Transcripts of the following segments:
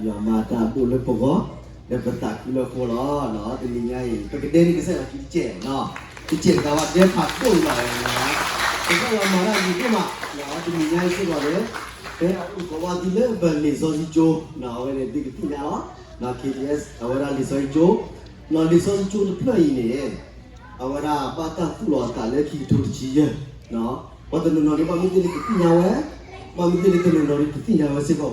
ယွၤမၤတၢ်ဒိၣ်လၢပဂီၢ်, ဒီးပသးခုလၢအဃိလီၤ. တနံၤညါအံၤ ပကဒဲန့ၢ်ကစၢ်ယွၤစုတကဲး, တကဲးတကးဘၣ် ဒဲဖးဒိၣ်လီၤ. ကစၢ်ယွၤမၤတၢ်ဒိၣ်ဒိၣ်မး, တနံၤညါအံၤစ့ၢ်ကီးန့ၣ် ဖဲအအိၣ်ကဝီၤသုလၢပလံာ်စီဆှံကၠိ, အဝဲန့ၣ်သုကသ့ၣ်ညါလီၤ. ခ့ၣ်ထံၣ်အဲၣ် အဝဲဒၣ်လံာ်စီဆှံကၠိ, လံာ်စီဆှံကၠိတဖျၢၣ်အံၤန့ၣ် အဝဲဒၣ်ဘၣ်တၢ်သူၣ်လီၤအသးလၢခံကထိတဆံယဲၢ်, ပှၤတနီၤနီၤန့ၣ် ဘၣ်မ့ၢ်သ့ၣ်န့ၣ်တသ့ၣ်ညါဝဲ, ဘၣ်မ့ၢ်သ့ၣ်န့ၣ်တနီၤနီၤန့ၣ်တသ့ၣ်ညါဝဲစ့ၢ်ကီးဘၣ်.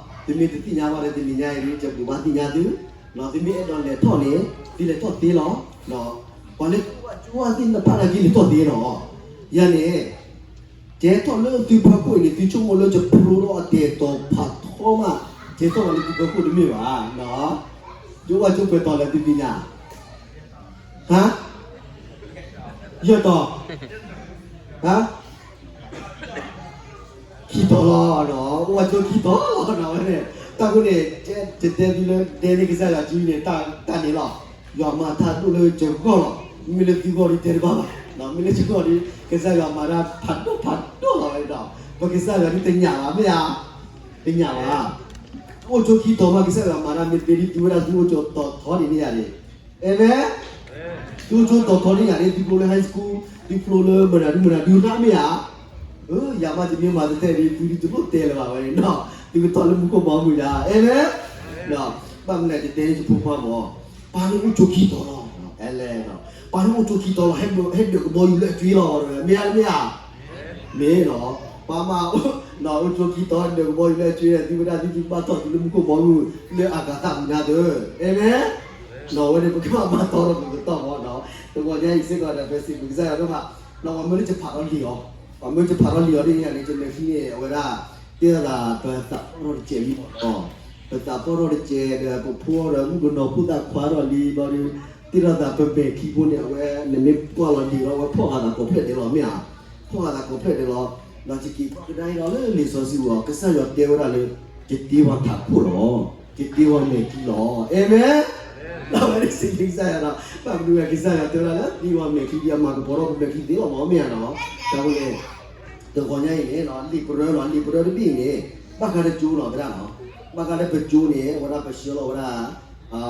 သုမ့ၢ်တသ့ၣ်ညါဘၣ်ဒီး တနံၤညါအံၤ ယကဘိးဘၣ်သ့ၣ်ညါသု, သုမ့ၢ်အဲၣ်ဒိးလဲၤထီၣ်န့ၣ် သုလဲၤထီၣ်သ့လီၤ. ပှၤလၢကဝၢ်ကၠိဝၢ်သ့ၣ်တဖၣ်နာ်က့လဲၤထီၣ်သ့လီၤ. ယၤန့ၣ် ကဲထီၣ်လၢသုဖီခိၣ်အံၤန့ၣ် သုဆိကမိၣ်လၢယဖျိထီၣ်အတဲာ်တီၤဖးထီမး, ကဲထီၣ်လၢသုဖီခိၣ်တမ့ၢ်ဘၣ်. ယဝၢ်ကၠိပှဲၤတီၤလဲၣ်သုသ့ၣ်ညါ, ဟါ, ယဲၢ်တီၤ, ဟါ, ခံတီၤလီၤ, အိၣ်ဝဲကၠိခံတီၤလီၤ ဝဲန့ၣ်, တၢ်ဃိန့ၣ် ယတဲသုလၢဒဲန့ၢ်ကစၢ်ယွၤစုန့ၣ် တၢ်န့ၣ်လီၤ. ယွၤမၤတၢ်ဒိၣ်လၢယဂီၢ်လီၤ. မ့ၢ်လၢသုဂီၢ်ဒီးတဲတဘၣ်ဘၣ်, မ့ၢ်လၢယဂီၢ်ဒီး ကစၢ်ယွၤမၤတၢ်ဖးဒိၣ်ဖးဒိၣ်လီၤဝဲဒီး ပကစၢ်ယွၤဒ်တညၣ်ဘၣ် မ့ၢ်ဧါ, တညၣ်ဘၣ်. အိၣ်ကၠိခံတီၤမး ကစၢ်ယွၤမၤတၢ်မ့ၢ်တသ့ဒ်သုဝဲဒၣ်သုအိၣ်ကၠိတီၤထီန့ၣ်န့ၣ်ယၤန့ၣ်, အၤမ့ၣ်, သုအိၣ်ကၠိတီၤထီန့ၣ်ယၤန့ၣ် သုဖျိလၢ high school, သုဖျိလၢမနုၤဒုမနုၤဒုရၣ်မ့ၢ်ဧါ, ယၤမးတမ့ၢ်မၤတတဲာ်ဒ်သုဒ်တလိၣ်တဲလၢၤဘၣ်ဝဲန့ၣ်ဒီး သုကထီၣ်လၢမူခိၣ်ဘီမုၢ်ဒၣ် အၤမ့ၣ်, ဘၣ်မနုၤယတဲန့ၢ်ယဖိခွါမး, ပၢ်န့ၣ်အိၣ်ကၠိခံတီၤလီၤ, အဲလဲၣ်, ပၢ်န့ၣ်အိၣ်ကၠိခံတီၤလီၤ ဟဲဒၢးကဘီယူၤလၢအကၠွ့လီၤ မ့ၢ်ဧါတမ့ၢ်ဧါ, မ့ၢ်လီၤ, ပၢ်မး အိၣ်ကၠိခံတီၤ ဒၢးကဘီယူၤလၢအကၠွ့ သုဝဲဒၣ်သုသုကဘၣ်ထီၣ်သုလၢမူခိၣ်ဘီမုၢ် လၢအကၤသၣ်မုၢ်နၤသၢ, အၤမ့ၣ်, ဒီးအဝဲန့ၣ်ပကဘၣ်မၤတီဒီးပကတီၢ်မးဒီး တဂီၤညါအံၤစ့ၢ်ကီးဒီး ပစံးဘျုးကစၢ်ယွၤဒိၣ်မး, ဒီးပှၤမၢလၢယဖးထီၣ်လံာ်အီၤ, ပှၤမၢလၢယဖးထီၣ်လံာ်အီၤဒ်န့ၣ်န့ၣ် ယမဲာ်ချံန့ၣ် အဝဲဒၣ် တဲသး ပသးပှၢ်ထီၣ်တစဲးလံမးဒီး ပသးပှၢ်ထီၣ်တစဲးဒီး ပဖိဒီးမုၣ်ကနီၤဖိသၣ်ခွါထီၣ်လံဘျီဒီး တ့ထီၣ်သးပမဲာ်ချံဖိန့ၣ် အဝဲန့ၣ်မ့ၢ်ပှၢ်လီၤလံာ်ဒီး အဝဲဖီၣ်ဃာ်သးကိးဖျၢၣ်ဒဲးလီၤ မ့ၢ်ဧါ, ဖီၣ်ဃာ်သးကိးဖျၢၣ်ဒဲးလီၤ. ဒီးယက့ၤကွၢ်ကဒါအံၤဒီးလၢလံာ်စီဆှံအူအီၤ ကစၢ်ယွၤတဲဝဲဒၣ်လၢ ယတ့ပှၤထးခိၣ်လီၤ, ယတ့ပှၤမဲာ်ချံလီၤ, အၤမ့ၣ်, ဒီးအဝဲန့ၣ်စံးဘျုးကစၢ်ယွၤဒီး ဘၣ်မနုၤဝဲကစၢ်ယွၤတဲဝဲဒၣ်လၢ တ့ပှၤမဲာ်ချံဒီး အမၤကပီၤထီၣ်ပမဲာ်ချံသ့လီၤမး မ့ၢ်ဧါနီၤ, တၢ်ဝဲန့ၣ် တဂီၤညါအံၤန့ၣ် လံာ်ပရၢလီၤ, လံာ်ပရၢတဘ့ၣ်အံၤန့ၣ် ဘၣ်ဃးဒီးကၠိလီၤ သရၣ်နီၤ, ဘၣ်ဃးဒီးပကၠိန့ၣ် အဝဲဒၣ်ပဆှၢလီၤဝဲဒၣ် လံာ်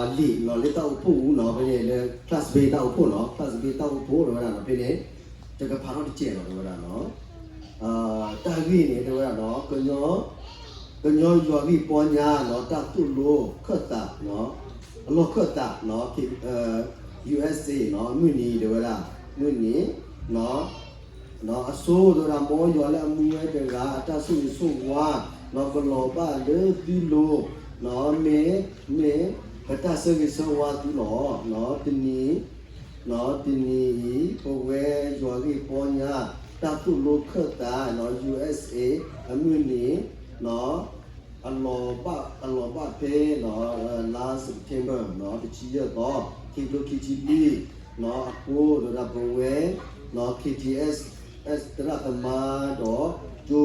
လီၤလၢတၢ်အိၣ်ဖှိၣ်အူနီၤ, ဖဲန့ၣ်လၢ class B တၢ်အိၣ်ဖှိၣ်နီၤ, class B တၢ်အိၣ်ဖှိၣ်လီၤဝဲဒၣ်နီၤ, ဖဲန့ၣ် တကဖးထီၣ်တစဲးလီၤ တဲဝဲဒၣ်နီၤ, တၢ်ဂ့ၢ်န့ၣ် တဲဝဲဒၣ်နီၤ, ကညီယွၤဂ့ၢ်ပီညါနီၤ, တၢ်သိၣ်လိခၢၣ်သးနီၤ, အလီၢ်ခၢၣ်သးနီၤ, USA နီၤ, မုၢ်နံၤတဲဝဲဒၣ်, မုၢ်နံၤနီၤ, အဆိ တဲဝဲဒၣ် မ်ယွၤလၢအမူဝဲတဂၤ အတၢ်ဆိၣ်ဂ့ၤဆိၣ်ဝါနီၤ ကလီၤဘၣ်လၢသုလိၤနီၤ, မ့ၢ် မ့ၢ်ပတၢ်ဆၢဂ့ၤဆၢဝါသုလီၤ. တနံၤ တနံၤအံၤ ပဝဲယွၤဂ့ၢ်ပီညါ တၢ်သိၣ်လိခၢၣ်သးနီၤ USA အမုၢ်နံၤနီၤ အလီၤဘၣ် အလီၤဘၣ်ဖဲနီၤ လါ September နီၤ တဆံယဲၢ်သီ ခံကထိခံဆံလွံၢ်နီၤ အဃိဒီးပဝဲနီၤ KTS သရၣ်သမါဒီး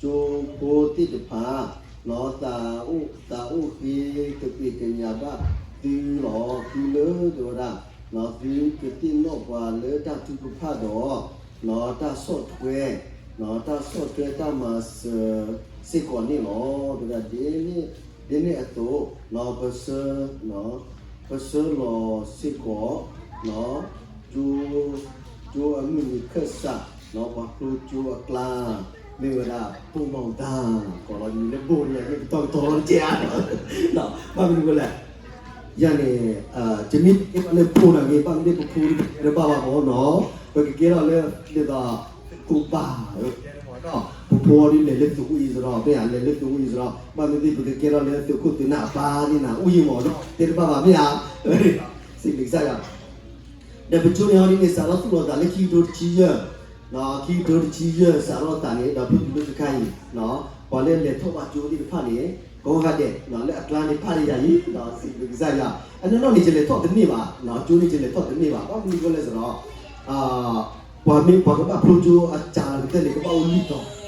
ကၠိဖိသ့ၣ်တဖၣ်နီၤ သးအိၣ် သးအိၣ်ဃ့ကပ့ၤကညးဘၣ်သုလီၤ. သုလၢဒီးဝဲဒၣ် သုကသ့ၣ်နီၣ်ပှၤလၢတၢ်ထုကဖၣ်ဒီး နီၤ တၢ်ဆီၣ်ထွဲ နီၤ တၢ်ဆီၣ်ထွဲတၢ်မၤစၢၤစ့ၢ်ကီးန့ၣ်လီၤ. တဲဝဲဒၣ်ဒ်န့ၣ် ဒ်န့ၣ်အသိး နီၤ ပဆၢ နီၤ ပဆၢလီၤစ့ၢ်ကီး နီၤ ကၠိ ကၠိအမုၢ်နံၤခၢၣ်စး နီၤ ပှၤဖျိကၠိအကျါ မ့ၢ်ဝဲဒၣ် ပိၢ်မီၢ်တၢ် ကိးလီၤမံၤလၢဘိၣ်န့ၣ် မ့ၢ်ပတီၢ်ကတီၤလီၤတက့ၢ်ဧါ ဘၣ်မနုၤဃိလဲၣ် ယၤန့ၣ် တမ့ၢ်ကဲထီၣ်လၢဖိနာ်က့ ဘၣ်မ့ၢ်ပဖိတဘၣ်ဘၣ်မ့ၢ်နီၤ ပကကဲထီၣ်လၢ ဒ်သိး သုးခိၣ်ဘၣ် ပဖိအီၤဒ်လဲၤလၢသုးခိၣ်အံၤစရီ မ့ၢ်ဧါ လဲၤလၢသုးခိၣ်အံၤစရီ ဘၣ်မ့ၢ်သ့ၣ်ပကကဲထီၣ်လၢသုးခိၣ်သုးနၢ်အပၢ်န့ၣ်နၤ အိၣ်ယံၤမ့ၢ်နီၤ တဲတဘၣ်ဘၣ်မ့ၢ်ဧါ စံးဘျုးကစၢ်ယွၤ ဒီးပကၠိန့ၣ်ဟီဒ်န့ၣ် စးထီၣ်သူၣ်လီၤသးလၢခံကထိတဆံယဲၢ်, ခံကထိတဆံယဲၢ် စးထီၣ်သးန့ၣ် ဒီးဖုၣ်တုၤလၢတခါအံၤ, ပှၤလၢလဲၤထီၣ်ဘၣ်ကၠိသ့ၣ်တဖၣ်န့ၣ် ကိးဂၤဒဲး လၢအကျါန့ၣ်ဖးန့ၢ်ယၤအံၤ, စံးဘျုးကစၢ်ယွၤ, အနီၢ်နီၢ်န့ၣ် ယလဲၤထီၣ်တန့ၢ်ဘၣ်, ကၠိန့ၣ် ယလဲၤထီၣ်တန့ၢ်ဘၣ်, ဘၣ်မနုၤဃိလဲၣ်စ့ၢ်ဒီး ပှၤမ့ၢ်ပှၤကဘၣ်ဖျိကၠိအစှၤကတၢၢ်န့ၣ် ကဘၣ်အိၣ်လွံၢ်တီၤ,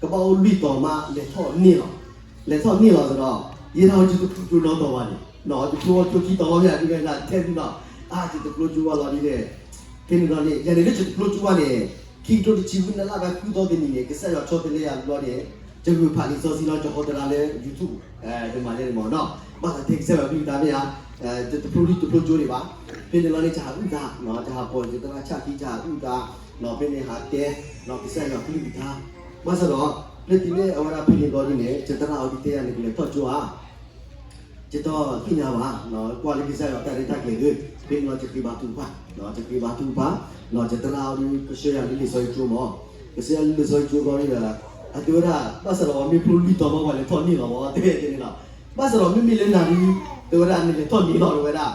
ကဘၣ်အိၣ်လွံၢ်တီၤမး လဲၤထီၣ်န့ၢ်လီၤ, လဲၤထီၣ်န့ၢ်လီၤစ့ၢ်ဒီး ယဲဒၣ်ယတဖျိကၠိနီတတီၤဘၣ်န့ၣ်, ယဖျိကၠိခံတီၤလီၤမ့ၢ်ဧါ ဒ်ဝဲဒၣ်ထဲဒ်နီၤ, အါ ယတဖျိကၠိဘၣ်လီၤဒ်န့ၣ်, ဖဲန့ၣ်ဒီးန့ၣ် ယၤန့ၣ်လၢယတဖျိကၠိဘၣ်န့ၣ်, ခံကထိတဆံဃုနလၢ်ဘၣ်ဃုသီတနံၤန့ၣ် ကစၢ်ယွၤဆီတလဲယၤဘျီန့ၣ် ယဂုာ်ဖးလံာ်စီဆှံလီၤ ယဟီသရၣ်လၢ YouTube, ယမၤယဲန့ၣ်မ့ၢ်နီၤ, ဘၣ်သးတဲကစၢ်ယွၤကလုၢ်ကထါမ့ၢ်ဧါ, တဖျိလံတဖျိကၠိဒံးဘၣ်, ဖဲန့ၣ်လီၤန့ၣ် ယဟးအုၣ်သး, ယဟးပိာ်ယသရၣ် ဆၣ်ခံ ယဟးအုၣ်သး, ဖဲန့ၣ်ဟးတဲ, ကစၢ်ယွၤကလုၢ်ကထါ, ဘၣ်ဆၣ်ဒီး လၢတုၤလၢအဝဲဒၣ်ဖဲန့ၣ်ဘျီဒ်န့ၣ် ယသရၣ်အီၤဒုးတဲယၤ နကလဲၤထီၣ်ကၠိဧါ ယတသ့ၣ်ညါဘၣ်, ကွၢ်လၢကစၢ်ယွၤတၢ်ရဲၣ်တၢ်ကျဲၤဒီး ဖဲန့ၣ်လီၤ ယဃ့ဘါထုကဖၣ်, ယဃ့ဘါထုကဖၣ်, ယသရၣ်အီၤဒုးကဆှၢယၤလၢလံာ်စီဆှံကၠိမး, ကဆှၢယၤလၢလံာ်စီဆှံကၠိဘျီဒ်ဒီး အတဲဝဲဒၣ် ဘၣ်ဆၣ်ဒီးပှၤမ့ၢ်ဖျိလွံၢ်တီၤမး ပှၤလဲၤထီၣ်န့ၢ်လီၤမး တဲန့ၣ်လီၤ, ဘၣ်ဆၣ်ဒီးမ့မ့ၢ်လၢနၤဒုး တဲဝဲဒၣ်နလဲၤထီၣ်န့ၢ်လီၤ တဲဝဲဒၣ်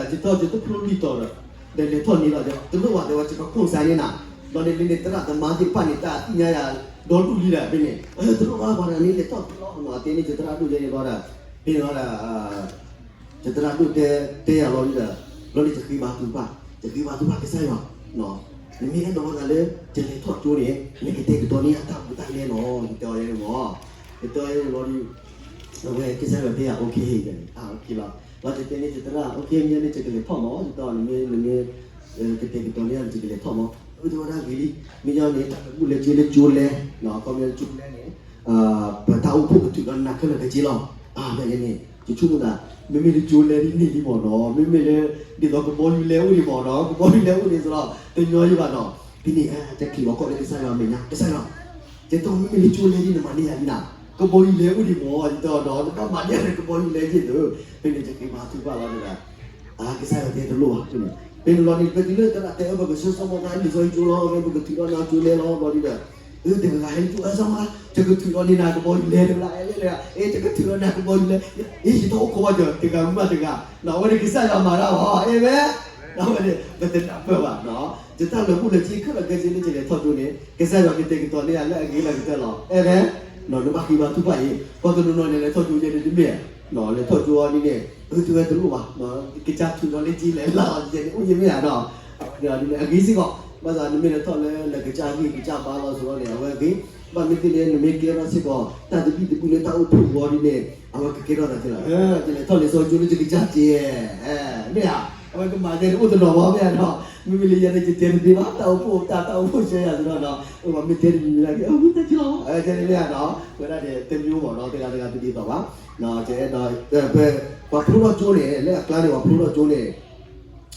ဒီးယတီၢ်ယတဖျိလွံၢ်တီၤဒီး ဒီးလဲၤထီၣ်န့ၢ်လီၤ တလိၣ်ဘၣ် တဲဝဲ ယကခိၣ်စါန့ၢ်နၤ, ဘျီန့ၣ်လၢန့ၣ်သရၣ်သမါသ့ၣ်တဖၣ်န့ၣ် တၢ်သ့ၣ်ညါယၤဒီဒူၣ်လံဒီး ဖဲန့ၣ် တလိၣ်ဘၣ် ပှၤတဂၤန့ၣ်လဲၤထီၣ်လီၤ တဲန့ၢ်ယသရၣ်ဒိၣ်ယဲန့ၣ်ဘျီဒီး ဖဲန့ၣ်လီၤဒီး ယသရၣ်ဒိၣ်တဲ တဲယၤလီၤဒ်ဒီး ဘျီန့ၣ်ယဃ့ဘါထုကဖၣ်, ယဃ့ဘါထုကဖၣ် ကစၢ်ယွၤ နမ့ၢ်အဲၣ်ဒိးဝဲဒၣ်လၢ ယလဲၤထီၣ်ကၠိန့ၣ် နကတဲာ်ကတီၤန့ၢ်ယၤတၢ်ဘူးတၢ်လဲလီၤ ယတဲအီၤယဲန့ၣ်မး, ယတဲအီၤယဲန့ၣ်လီၤဒုး အဝဲကစၢ်ယွၤတဲယၤ okay ယဲန့ၣ် လီၤယတဲန့ၢ်ယသရၣ် okay မ့ၢ်န့ၣ် ယကလဲၤထီၣ်မး ယတဲအီၤ နမ့ၢ် နမ့ၢ် ကတဲာ်ကတီၤန့ၢ်ယၤ ယကလဲၤထီၣ်မး, အဝဲတဲဝဲဒၣ်ဂ့ၤလံ, မ့ၢ်ယဲန့ၣ် တၢ်ကဘူၣ်လဲကၠိလၢကၠိလဲ ခီပညီကၠိလဲန့ၣ် ပတၢ်အိၣ်ဖှိၣ်ကထုးထီၣ်နၤခဲလၢာ်ခဲဆ့လီၤ, အါ မ့ၢ်ယဲန့ၣ် ယဆိကမိၣ်သး မ့မ့ၢ်လၢကၠိလဲဒ်န့ၣ်လံမ့ၢ်နီၤ မ့မ့ၢ်လၢ ဒ်သိးကဘီယူၤလဲအိၣ်ဒံးမ့ၢ်နီၤ ကဘီယူၤလဲအိၣ်ဒံးသိးဒီး တညီယဘၣ်နီၤ, ဖဲန့ၣ် တချုးဘၣ် ကိးလၢကစၢ်ယွၤမဲာ်ညါ ကစၢ်ယွၤ ယတဲမ့မ့ၢ်လၢကၠိလဲဒ်န့ၣ် မၤန့ၢ်ယၤဒ်နၤ, ကဘီယူၤလဲအိၣ်ဒံးမ့ၢ် ယတဲအီၤဒီး နဘၣ်မၤန့ၢ်ယၤလၢကဘီယူၤလဲဒ်သိး, ဖဲန့ၣ် ယဃ့ဘါထုကဖၣ်လီၤဒီး ကစၢ်ယွၤတဲတလိၣ်ဘၣ်န့ၣ်, ဖဲန့ၣ်လီၤန့ၣ် ပတုၤလၢသရၣ်တဲအၢ ပကဆှၢစီၤမီၢ်သၣ်လံာ်စီဆှံကၠိလီၤ ဖဲပကထုးထီၣ်နၤကၠိလဲလီၤ ဘျီဒ်ဒီး အၢ တဂၤဂၤဟဲလၢကၠိ အၢ စီၤမီၢ်သၣ် ယကထုးထီၣ်န့ၢ်နၤကဘီယူၤလဲတဂၤ အဲ လဲတဂၤ အဲ ယကထုးထီၣ်နၤကဘီယူၤလဲ, အ့ ယတအိၣ်ခိးဘၣ်ဒီး တဂၤမုၢ်ဘၣ်တဂၤ, အဝဲန့ၣ်ကစၢ်ယွၤမၤတၢ်လီၤ အဲၣ်ဝဲ, အဝဲန့ၣ် ပတနၢ်ပၢၢ်ဘၣ်နီၤ, ယတၢ်လၢာ်ဘူၣ်လၢာ်စ့ခဲလၢာ်ခဲဆ့လၢယလဲၤထီၣ်ကၠိန့ၣ် ကစၢ်ယွၤကတဲာ်ကတီၤန့ၢ်ယၤလၢအဂ့ၤလၢအကတၢၢ်လီၤ အဲၣ်ဝဲ, နဘၣ်ဃ့ဘါထုကဖၣ်အံၤ ပှၤတနီၤနီၤန့ၣ် လဲၤထီၣ်ကၠိယဲန့ၣ်တမ့ၢ်, လဲၤထီၣ်ကၠိအီၤဒ်န့ၣ် အၢ တဝဲတလိၣ်ဘၣ်, ကစၢ်ထုးထီၣ်လၢကၠိလဲၤလၢအီၤယဲန့ၣ် အိၣ်ယဲမ့ၢ်ဧါနီၤ, အဂ့ၤစ့ၢ်ကီး, ဘၣ်ဆၣ်နမ့ၢ်လဲၤထီၣ်လၢနကစၢ်ဂံၢ်ကစၢ်ဘါလီၤစိၤလီၤန့ၣ် အဝဲဂ့ၤ, ဘၣ်မ့ၢ်သ့လၢနမ့ၢ်ကဲထီၣ်စ့ၢ်ကီး တၢ်သဘံၣ်သဘုၣ်လၢတၢ်အိၣ်ဖှိၣ်အဂီၢ်ဒ်န့ၣ် အဝဲကကဲထီၣ်သးက့လီၤ, ယလဲၤထီၣ်လံာ်စီဆှံကၠိလၢယကစၢ်ကဲ, မ့ၢ်ဧါ, အဝဲကမၤယဲန့ၣ်အိၣ်တနီၤဘၣ်မ့ၢ်ဧါနီၤ, မ့မ့ၢ်လၢယဲန့ၣ် ယတဲတသ့ဘၣ် တၢ်အိၣ်ဖှိၣ်တၢ် တၢ်အိၣ်ဖှိၣ်ဆှၢယၤသနီၤနီၤ, အဝဲမ့ၢ်တဲတမံၤမ့ၢ်ဒၣ်က့ အဝဲတၢ်က့လီၤ, တဲတမ့ၢ်ဧါနီၤ, ဝဲဒၣ်န့ၣ် တမံၤမ့ၢ်နီၤ တဂၤတဂၤတဒ်သိးဘၣ်, ယအဲၣ်ဒိး ပှၤဖျိထီၣ်ကၠိန့ၣ် လၢအကျါန့ၣ် ပှၤဖျိထီၣ်ကၠိန့ၣ်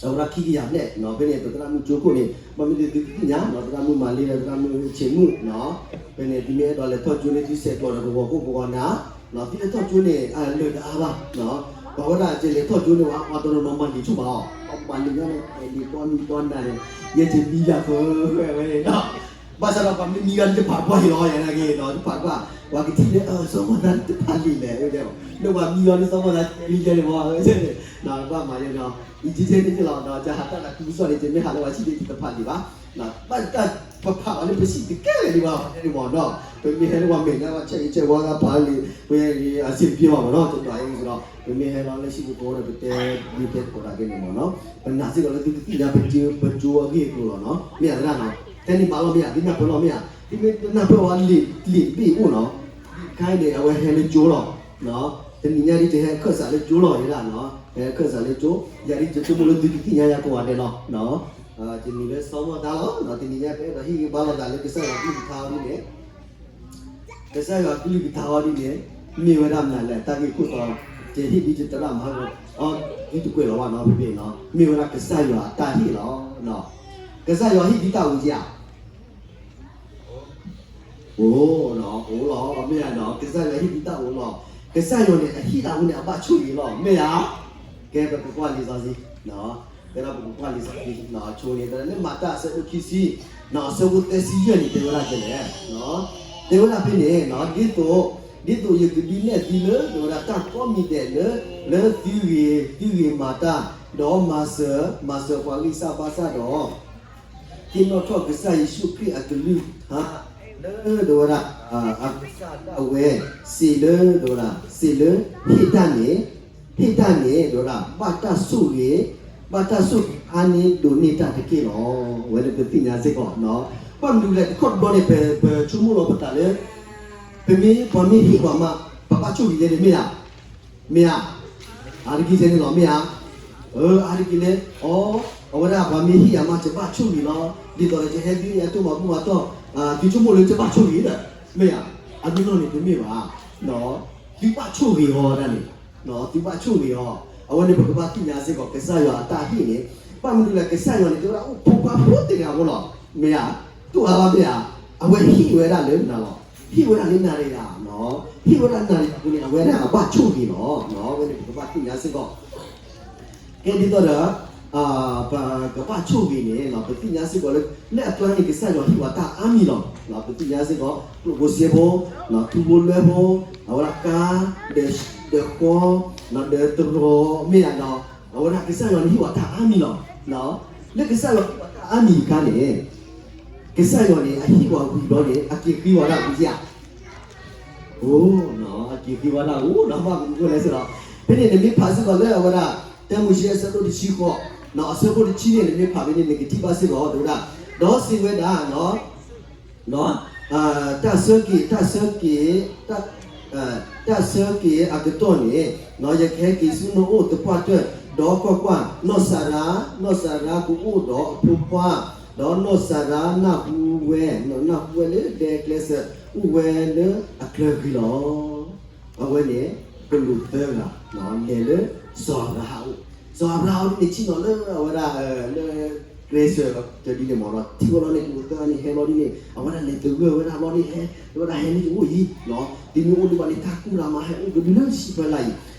အဝဲဒၣ်ခံကယၤဖျၢၣ်နီၤ, ဖဲန့ၣ်ပသရၣ်မုၣ်ကၠိခိၣ်န့ၣ် ဘၣ်မ့ၢ်သုသုသ့ၣ်ညါနီၤ, သရၣ်မုၣ်မၤလ့ဒီးသရၣ်မုၣ်ဆ့းမုၣ်နီၤ, ဖဲန့ၣ်သုမ့ၢ်အဲၣ်ဒိးလဲၤထီၣ်ကၠိန့ၣ် သုဆဲးကျိးဒီးပဂီၤခိၣ်ပဂီၤနၢ်, သုလဲၤထီၣ်ကၠိန့ၣ် အလၢာ်တအါဘၣ်နီၤ, ပှၤဝဲဒၣ်ကလဲၤထီၣ်ကၠိန့ၣ် ပှၤတနီၤနီၤမၤလံာ်ဆူၣ်ဘၣ်အီၤ, ပှၤမၤလံာ်ညါန့ၣ် ပှၤလံာ်တီနံၤတီနၤန့ၣ် ယဲယမံယၤဖၢဝဲဝဲန့ၣ်နီၤ ဘၣ်ဆၣ်ဒီးပှၤမ့ၢ်မံဂၤန့ၣ် ယဖးကွၢ်အံၤလီၤ ယဲနာ်က့ၤနီၤ ယဖးကွၢ် ပှၤကထံၣ်လၢ စီၤမီၢ်သးတဖးလံာ်လဲၣ် ဝဲတဲ, လၢပှၤမံဂၤန့ၣ် စီၤမီၢ်သးတဲလံယဲန့ၣ်မ့ၢ် ဝဲန့ၣ်, ဘၣ်မၤယဲနီၤ, ယကဲန့ၣ်က့ၤလီၤနီၤ ယဟးတၢ်သးခုကစီၣ်န့ၣ် ယမ့ၢ်ဟးလၢပှၤဆံၣ်န့ၣ် ယတဖးလံာ်ဘၣ်, ဘၣ်တၢ်ပဖးဘၣ်လၢပဆံၣ်တကဲလၢၤဒံးဘၣ် ဝဲန့ၣ်မ့ၢ်နီၤ, ပမ့ၢ်ဟဲလၢပှၤမဲာ်ညါ ပှၤဆဲးဂ့ၤဆဲးဝါဂၤဖးလံာ် ဝဲအဆင်မပြေဘၣ်မ့ၢ်နီၤ, တဘၣ်အံၤန့ၣ်ဒီး ပမ့ၢ်ဟဲလီၤလၢဟံၣ်ဖိဃီဖိဒီး ပတဲ မ့ၢ်တဲသကိးတၢ်ကဲန့ၣ်မ့ၢ်နီၤ, ပနာ်စ့ၢ်ကီးလၢသုကသ့ၣ်ညါပကၠိ ပကၠိအဂ့ၢ်အကျိၤလီၤနီၤ, မ့ၢ်ဧါသရၣ်နီၤ, တဲန့ၣ်ဘၣ်လီၤမ့ၢ်ဧါ, သုနၢ်ပၢၢ်လီၤမ့ၢ်ဧါ, သုမ့ၢ်တနၢ်ပၢၢ်ဝဲလံာ် လံာ်တဘ့ၣ်အိၣ်နီၤ, ခဲအံၤန့ၣ် အဝဲဟဲလၢကၠိလီၤ, တနံၤညါဒ်ယဟဲခၢၣ်စးလၢကၠိလီၤ ယဲဒၣ်နီၤ, ဟဲခၢၣ်စးလၢကၠိ, ယၤဒ်ယဆိကမိၣ်လၢသုကသ့ၣ်ညါယၤကိးဂၤဒဲးလီၤ, ယမံၤလၢစီၤမီၢ်သးလီၤ, တနံၤညါပအဲၣ်ဒိးဟ့ၣ်ဂံၢ်ဘါလိာ်သးလၢကစၢ်ယွၤကလုၢ်ကထါအီၤဒ်န့ၣ် ကစၢ်ယွၤကလုၢ်ကထါအီၤဒ်န့ၣ် မ့ၢ်ဝဲဒၣ်မနုၤလဲၣ် တၢ်ဂ့ၢ်ခိၣ်တီ, ယဟ့ၣ်ဒ်ယသရၣ်မၤ အီၤဒ်တကွဲးလီၤဘၣ်နီၤ ဖဲဖဲနီၤ မ့ၢ်ဝဲဒၣ်ကစၢ်ယွၤအတၢ်ဟ့ၣ်လီၤ, ကစၢ်ယွၤဟ့ၣ်ဒ်တၢ်အူကဧါ, အိၣ်နီၤ အိၣ်လီၤ မ့ၢ်ဧါနီၤ ကစၢ်ယွၤဟ့ၣ်ဒ်တၢ်အိၣ်လီၤ, ကစၢ်ယွၤန့ၣ် အဟ့ၣ်တၢ်အူန့ၣ် အဘၣ်ဆိၣ်ဂ့ၤလီၤ မ့ၢ်ဧါ, ကဲပကကွၢ်လံာ်စီဆှံ ကဲဒီးပကကွၢ်လံာ်စီဆှံ ဆိန့ၣ် လၢမၤတၢ်အဆၢဒိၣ်ခံဆံ အဆၢဖိသၢဆံယဲၢ်န့ၣ် တဲဝဲဒၣ်ဒ်လဲၣ်, တဲဝဲဒၣ်ဖဲန့ၣ် ဒ်သိး ဒ်သိးယကဒုးနဲၣ်သုလၢ တဲဝဲဒၣ်တၢ်ကိးမံၤဒဲးလၢ လၢသုဂ့ၤ သုဂ့ၤမၤတၢ် ဒီးမၤစၢၤ မၤစၢၤပှၤဂံၢ်စၢ်ဘါစၢ်ဒီး သ့ၣ်နီၣ်ထီၣ်ကစၢ်ယ့ၣ်ၡူးခရံာ်အကလုၢ်ကထါ လၢ တဲဝဲဒၣ် အကစၢ်ဒၣ်ဝဲ စံးလၢ တဲဝဲဒၣ် စံးလၢ ဟ့ၣ်တၢ်န့ၣ် ဟ့ၣ်တၢ်န့ၣ် တဲဝဲဒၣ် ဘၣ်တၢ်ဆိၣ်ဂ့ၤ ဘၣ်တၢ်ဆိၣ်ဂ့ၤအါန့ၢ်ဒိးန့ၢ်တၢ်တက့ၢ်လီၤ. ဝဲလၢပသ့ၣ်ညါစ့ၢ်ကီးနီၤ ဘၣ်မနုၤလဲၣ် တခီတဘျီန့ၣ် ပ ပဆိကမိၣ်လီၤပသးလၢ ပမ့ၢ်ပှၤမ့ၢ်ဟ့ၣ်ပှၤမး ပဘၣ်ဆိၣ်ဂ့ၤယဲန့ၣ်မ့ၢ်ဧါ မ့ၢ်ဧါ အါတက့ၢ်န့ၣ်လီၤ မ့ၢ်ဧါ အါတက့ၢ်လၢ အီ အဝဲဒၣ်ပှၤမ့ၢ်ဟ့ၣ်ယၤမး ယဘၣ်ဆိၣ်ဂ့ၤလီၤ ဒ်သိးဒီးယဟဲဒ်အတိၢ်မၤဘူၣ်မၤတီၢ် သုဆိကမိၣ်လၢယဘၣ်ဆိၣ်ဂ့ၤဒီး မ့ၢ်ဧါ အမ့ၢ်နီၢ်န့ၣ်တမ့ၢ်ဘၣ်. သုဘၣ်ဆိၣ်ဂ့ၤအီၤဒၣ်န့ၣ်, သုဘၣ်ဆိၣ်ဂ့ၤအီၤ. အဝဲန့ၣ်ပကဘၣ်သ့ၣ်ညါစ့ၢ်ကီး ကစၢ်ယွၤအတၢ်ဟ့ၣ်န့ၣ်, ဘၣ်မနုၤလဲၣ် ကစၢ်ယွၤန့ၣ် တဲဝဲဒၣ်အိၣ်ဖိခွါဖိတဂၤဖိလီၤ. မ့ၢ်ဧါ, တအိၣ်အါဘၣ်မ့ၢ်ဧါ, အဝဲဟ့ၣ်ဝဲဒၣ်လၢနၤလီၤ. ဟ့ၣ်ဝဲဒၣ်လၢနၤတဂၤ, ဟ့ၣ်ဝဲဒၣ်နၤတဂၤအဃိန့ၣ် အဝဲဒၣ်အဘၣ်ဆိၣ်ဂ့ၤလီၤ. အဝဲန့ၣ်ပကဘၣ်သ့ၣ်ညါစ့ၢ်ကီး ကဲဒ်သိးဒီး ပကဘၣ်ဆိၣ်ဂ့ၤန့ၣ် ပသ့ၣ်ညါစ့ၢ်ကီးလၢ လၢအကျါန့ၣ် ကစၢ်ယွၤဟ့ၣ်ဝဲတၢ်အါမံၤလီၤ. ပသ့ၣ်ညါစ့ၢ်ကီး ကျိၣ်ဖိစ့ဖိ, ထူဖိလွဲဖိ, အဝဲဒၣ်ကါ, ဒီးဃီ, ဒီးတရီၤ မ့ၢ်ဧါဒီး အဝဲဒၣ်ကစၢ်ယွၤန့ၣ်ဟ့ၣ်ဝဲတၢ်အါမံၤလီၤ. လၢကစၢ်ယွၤဟ့ၣ်ဝဲတၢ်အါမံၤအခါန့ၣ် ကစၢ်ယွၤန့ၣ် အဟ့ၣ်ဝဲဝံၤဘျီန့ၣ် အက့ၤဃ့ဝဲဒၣ်ဝံၤဧါ အိ, အက့ၤဃ့ဝဲဒၣ်အိၣ်ဒီးဘၣ်မနုၤလဲၣ်စ့ၢ်ဒီး ဖဲန့ၣ်နမ့ၢ်ဖးစ့ၢ်ကီးလၢအဝဲဒၣ် တၢမိၤၡ့အဆၢဒိၣ်တဆံဃိး, အဆၢဖိတဆံန့ၣ် နမ့ၢ်ဖးဖဲန့ၣ် နကထံၣ်ဘၣ်စ့ၢ်ကီး တဲဝဲဒၣ်, ဒီးစံးဝဲဒၣ် တၢ်ဆၢက့ၤ, တၢ်ဆၢက့ၤ, တၢ်ဆၢက့ၤအကတီၢ်န့ၣ်, ယကဟဲက့ၤဆူနအိၣ်သပှၢ်တၢၢ်, ဒီးကွၢ်ကွၢ်, နီၢ်စၤရါ, နီၢ်စၤရါကအိၣ်ဒီးအဖိခွါ, ဒီးနီၢ်စၤရါနၢ်ဟူဝဲ, နၢ်ဟူဝဲလၢဒဲကျဲစၢး အိၣ်ဝဲလၢအကျါဂ့ၤလီၤ. အဝဲန့ၣ် ကလူးသၢဂၤ လဲၤလၢစီၤအၤဘြၤဟၣ်အိၣ်, စီၤအၤဘြၤဟၣ်အိၣ်ဒ်န့ၣ် ထံၣ်နီၤလၢအဝဲဒၣ် လၢကျဲစၢး တဒ်န့ၣ်မ့ၢ်ဒီး ထံၣ်ဝဲလီၤန့ၣ် ကလူးသၢဂၤန့ၣ် ဟဲလီၤဒ်န့ၣ် အဝဲဒၣ်လဲၤသဂၢၢ်ဝဲဒၣ်လီၤန့ၣ် ဟဲ, ဝဲဒၣ်ဟဲန့ၣ်ယအိၣ်အံၤ, သုမ့ၢ်အိၣ်ဒံးဘၣ်န့ၣ် တၢ်ကူၣ်တၢ်မၤဟဲအိၣ်ကဒုလၢဟံၣ်ဖီလာ်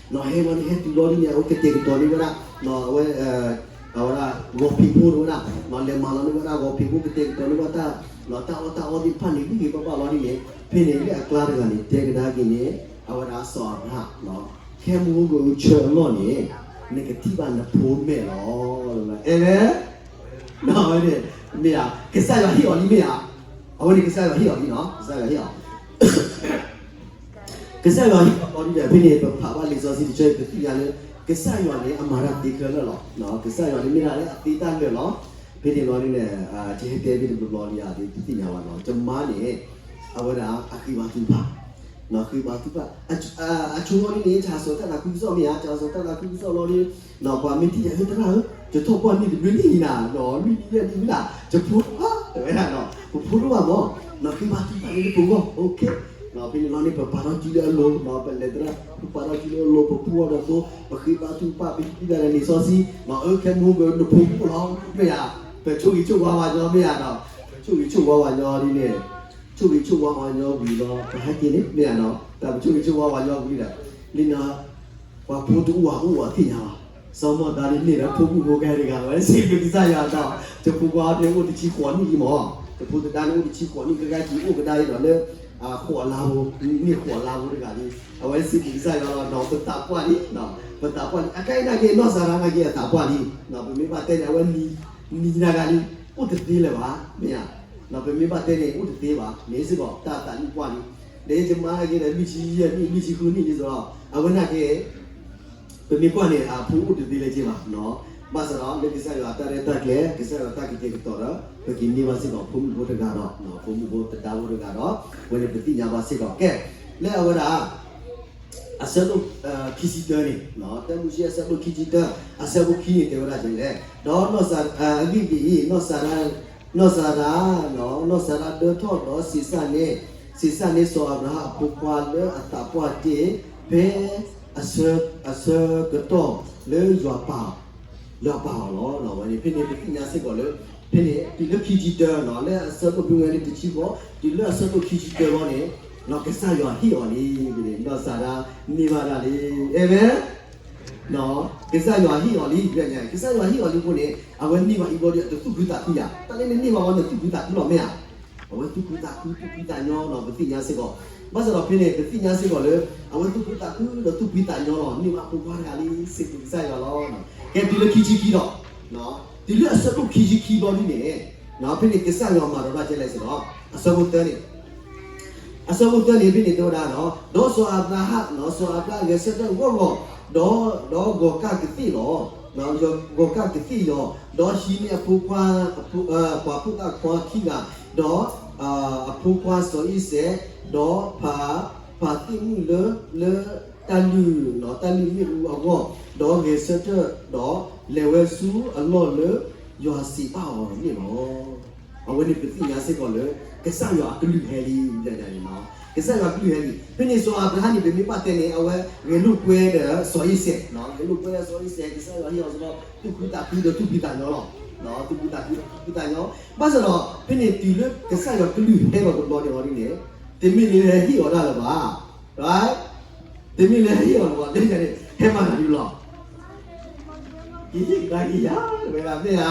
အံၤ, ဟဲလီၤန့ၣ် ဟဲတုၤလီၤဒ်န့ၣ် အဝဲကတဲာ်ကတီၤန့ၢ်ဝဲဒၣ် အဝဲ အဝဲဒၣ် ဂီၤဖံးဖိတဝဲဒၣ်, လဲၤမၤလီၤန့ၢ်ဝဲဒၣ်ဂီၤဖံးဖိ ကတဲာ်ကတီၤန့ၢ်ဝဲတၢ်, တၢ်အီၣ်တၢ်အီသ့ၣ်တဖၣ်န့ၣ် ဂ့ၤဂ့ၤဘၣ်ဘၣ်လီၤဒ်န့ၣ်, ဖဲန့ၣ်လၢအကျါတဂၤန့ၣ် တဲကဒါက့ၤန့ၣ် အဝဲဒၣ်စီၤအၤဘြၤဟၣ်, ခဲမုၢ်ဟိဂီၤဆၢအလီၢ်န့ၣ် နကထံၣ်ဘၣ်နဖိမဲာ်လီၤ. အၤမ့ၣ်, မ့ၢ်ဧါ, ကစၢ်ယွၤဟ့ၣ်အီၤလံမ့ၢ်ဧါ, အဝဲန့ၣ်ကစၢ်ယွၤဟ့ၣ်အီၤလံနီၤ, ကစၢ်ယွၤဟ့ၣ်အီၤ ကစၢ်ယွၤဟ့ၣ်အီၤလီၤဒ်န့ၣ် ဖဲန့ၣ် ပဖးဘၣ်လံာ်စီဆှံတဆၢ ပသ့ၣ်ညါလၢ ကစၢ်ယွၤန့ၣ် အမၤတၢ်သ့ခဲလၢာ်လီၤ. ကစၢ်ယွၤန့ၣ်မ့ၢ်ဒၣ်လၢအသ့တၢ်လၢာ်လီၤ. ဖဲန့ၣ်လီၤန့ၣ် ယဟဲတဲဖဲတဘျီဘျီလံဧါ ပသ့ၣ်ညါဘၣ်နီၤ, ယမါန့ၣ် အဝဲဒၣ်အဃ့ဘါထုကဖၣ်, ဃ့ဘါထုကဖၣ်, အဆိကတၢၢ်န့ၣ် တၢ်စိတၢ်သးခုကစီၣ်မ့ၢ်ဧါ, တၢ်စိတၢ်သးခုကစီၣ်လီၤန့ၣ် ပှၤမ့ၢ်ထံၣ်ယၤ ဟဲသရၣ်ဧၢ, ယထီၣ်ပှၢ်နံၣ်တဘျုးနံၣ်နၤ, လွံၢ်နံၣ်ယဲၢ်နံၣ်မ့ၢ်ဒၣ် ယဖိတဘၣ် တဲဝဲဒၣ်နီၤ, ပဖိတဘၣ်မ့ၢ် နဃ့ဘါထုကဖၣ်န့ၣ်လၢပဂီၢ် okay, ဖဲန့ၣ်လီၤန့ၣ် ပပာ်ထီၣ်စုလၢအလိၤ ပလဲၤသရၣ် ပပာ်ထီၣ်စုလၢအလိၤ ပဖှူအီၤဒီးသိ ပဃ့ဘါထုကဖၣ် ပဟံးသရၣ်န့ၣ်စီဆှံ, အၢ ခဲမုၢ်ဟိဂီၤနဖိအိၣ်လီၤ မ့ၢ်ဧါ, ပဆိၣ်ဂ့ၤဆိၣ်ဝါဝဲညီမ့ၢ်ဧါနီၤ, ပဆိၣ်ဂ့ၤဆိၣ်ဝါဝဲညီဒ်န့ၣ်, ဆိၣ်ဂ့ၤဆိၣ်ဝါဝဲညီဝံၤလီၤ ပဟဲက့ၤန့ၣ် မ့ၢ်ဧါနီၤ, တၢ်ပဆိၣ်ဂ့ၤဆိၣ်ဝါဝဲညီဝံၤဒီး လၢနီၤ ပှၤဖိတအိၣ်အအိၣ်အသ့ၣ်ညါလီၤ, စီၤမီၢ်သးဒ်န့ၣ်ဒီး ဖိမုၣ်ဖိဂၤတဂၤ ဝဲစံးဘျုးကစၢ်ယွၤဒီး ယဖိခွါန့ၣ်အိၣ်တဆံဃိးနံၣ်လံမး, ယဖိသဒါန့ၣ်အိၣ်တဆံဃိးနံၣ် ကဂၤက့ၤအိၣ်ကဒါအံၤဒီးလၢ ဃိးလါဖိ, န့ၢ်ဃိးလါဖိတဂၤလံ, အဝဲစံးဘျုးကစၢ်ယွၤလီၤ ဒီးပသးပှၢ်လံ, ပသးပှၢ်လံ အခဲအံၤနာ်က့ၤ နီၢ်စၤရါနာ်က့ၤအသးပှၢ်လံ, ပမ့ၢ်ဘၣ်တဲန့ၣ် အဝဲနံၤနာ်ဂၤလံ, အိၣ်တသ့လၢၤဘၣ်, မ့ၢ်ဧါ, ပမ့ၢ်ဘၣ်တဲန့ၣ် အိၣ်တသ့ဘၣ်, မ့ၢ်စ့ၢ်ကီး တၢ်သးနံၣ်ပှၢ်လံ, ဒီးယမါနာ်က့ၤဒီး လွံၢ်ဆံယဲၢ်နံၣ် လွံၢ်ဆံဃုနံၣ်လံစ့ၢ်ကီး, အဝဲနာ်က့ၤ ပမ့ၢ်ကွၢ်န့ၣ် အဖိအိၣ်တသ့လၢၤက့ၤဘၣ်, ဘၣ်ဆၣ်ဒီးလၢကစၢ်ယွၤအတၢ်ရဲၣ်တၢ်ကျဲၤ ကစၢ်ယွၤတၢ်ကတဲာ်ကတီၤဒီး ပက့ၤန့ၢ်ဘၣ်စ့ၢ်ကီး ဖိမုၣ်ဖိတဂၤဒီး ဖိမုၣ်ဖိသဒါဖိတဂၤဒီး ဝဲန့ၣ်ပသ့ၣ်ညါဘၣ်စ့ၢ်ကီး ကဲ, လၢအဝဲဒၣ် အဆၢဒိၣ်ခံဆံတၢန့ၣ်, တၢမိၤၡ့အဆၢဒိၣ်ခံဆံတၢ အဆၢဖိခံန့ၣ် တဲဝဲဒၣ်ဒ်လဲၣ်, ဒီးနီၢ်စၤ, အဂ့ၢ်ဒ်အံၤ, နီၢ်စၤရါ, နီၢ်စၤရါဒၢထီၣ်ဒီးဆံးစၢ်န့ၣ်, ဆံးစၢ်န့ၣ် စီၤအၤဘြၤဟၣ်အဖိခွါလၢအသးပှၢ်တ့ၢ် ဖဲ အဆၢကတီၢ်လၢယွၤပာ်, ယွၤပာ်အီၤလီၤ. ဝဲန့ၣ် ဖဲန့ၣ်ပသ့ၣ်ညါစ့ၢ်ကီးလၢ ဖဲန့ၣ် တုၤလၢခံဆံတၢနီၤ, လၢအဆၢဒိၣ်ဖဲဝဲန့ၣ်တဆံဃိး တုၤလၢအဆၢဒိၣ်ခံဆံတၢလီၤန့ၣ်, ကစၢ်ယွၤဟ့ၣ်အီၤလံ, နီၢ်စၤရါန့ၢ်ဘၣ်ဒၣ်လံ, အၤမ့ၣ် ကစၢ်ယွၤဟ့ၣ်အီၤလံ, ကစၢ်ယွၤဟ့ၣ်အီၤလံအဃိန့ၣ် အဝဲန့ၢ်ဘၣ်အံၤဘျီဒီး တသူၣ်ခုသးခုယၤ, တၢ်လၢနန့ၢ်ဘၣ်ဝဲန့ၣ် သူၣ်ခုသးခုလီၤ မ့ၢ်ဧါ, အဝဲသူၣ်ခုသးခု သူၣ်ဖှံသးညီနီၤ ပသ့ၣ်ညါစ့ၢ်ကီး, ဘၣ်ဆၣ်ဒီးဖဲန့ၣ် ပသ့ၣ်ညါစ့ၢ်ကီးလၢ အဝဲသူၣ်ခုသးခုဒီးသူၣ်ဖှံသးညီလီၤ န့ၢ်ဘၣ်ဖိခွါတဂၤလံ စံးဘျုးကစၢ်ယွၤလီၤ. ကဲတုၤလၢခံဆံခံဒီး, တုၤလၢအဆၢဒိၣ်ခံဆံခံဘျီဒ်န့ၣ်, ဖဲန့ၣ်ကစၢ်ယွၤမၤဒီးဘၣ်ကဲလဲၣ်စ့ၢ်ကီး, အဆၢဖိသၢန့ၣ် အဆၢဖိသၢန့ၣ် ဖဲန့ၣ်တဲဝဲဒၣ်ဒီး, ဒီးစီၤအၤဘြၤဟၣ်, စီၤအၤဘြၤဟၣ်ဂဲၤဆၢထၢၣ်ဂီၢ်ဂီၢ်, ဒီး, ဒီးဂီၤကၢ်ကသ့ၣ်လီၤ, ဂီၤကၢ်ကသ့ၣ်ယီၤ, ဒီးဟံးန့ၢ်အဖိခွါ, ပှၤဖိသၣ်ခွါခံဂၤ, ဒီး, အဖိခွါစီၤအံၤစဲး, ဒီးဖး, ဖးသ့ၣ်မုၣ်လၢ, လၢတၢ်လုၢ်, တၢ်လုၢ်မ့ၣ်အူအဂီၢ်, ဒီးဂဲၤဆၢထၢၣ်ဒီးလဲၤဝဲဆူအလီၢ်လၢယွၤစံးဘၣ်အီၤန့ၣ်လီၤ. အဝဲန့ၣ်ပသ့ၣ်ညါစ့ၢ်ကီးလၢ ကစၢ်ယွၤအကလုၢ်ဟဲလံ, န့ၣ်လီၤ. ကစၢ်ယွၤကလုၢ်ဟဲလံ. ဖဲန့ၣ်စီၤအၤဘြၤဟၣ်န့ၣ် ပမ့ၢ်ဘၣ်တဲန့ၣ် အဝဲဂဲၤလိာ်ကွဲဒီးစီၤအံၤစဲး, ဂဲၤလိာ်ကွဲဒီးစီၤအံၤစဲး, ကစၢ်ယွၤဟ့ၣ်အီၤစ့ၢ်ကီး သူၣ်ခုသးခုဒီးသူၣ်ဖှံသးညီလီၤ. သူၣ်ခုသးခုဒီးသူၣ်ဖှံသးညီ, ဘၣ်ဆၣ်ဒီး ဖဲန့ၣ်တုၤလၢကစၢ်ယွၤကလုၢ်ဟဲလီၤတဘျီန့ၣ်အီၤဒ်န့ၣ်, တမ့ၢ်လၢဟဲဟ့ၣ်အီၤဒၣ်လၢၤဘၣ်, တမ့ၢ်လၢဟဲဟ့ၣ်အီၤလၢၤဘၣ်, လၢန့ၣ် ဟဲမၤတၢ်ဒ်လဲၣ် ကဟ့ၣ်ကဒါက့ၤယၤ, တဝဲဒၣ်မ့ၢ်ဧါ,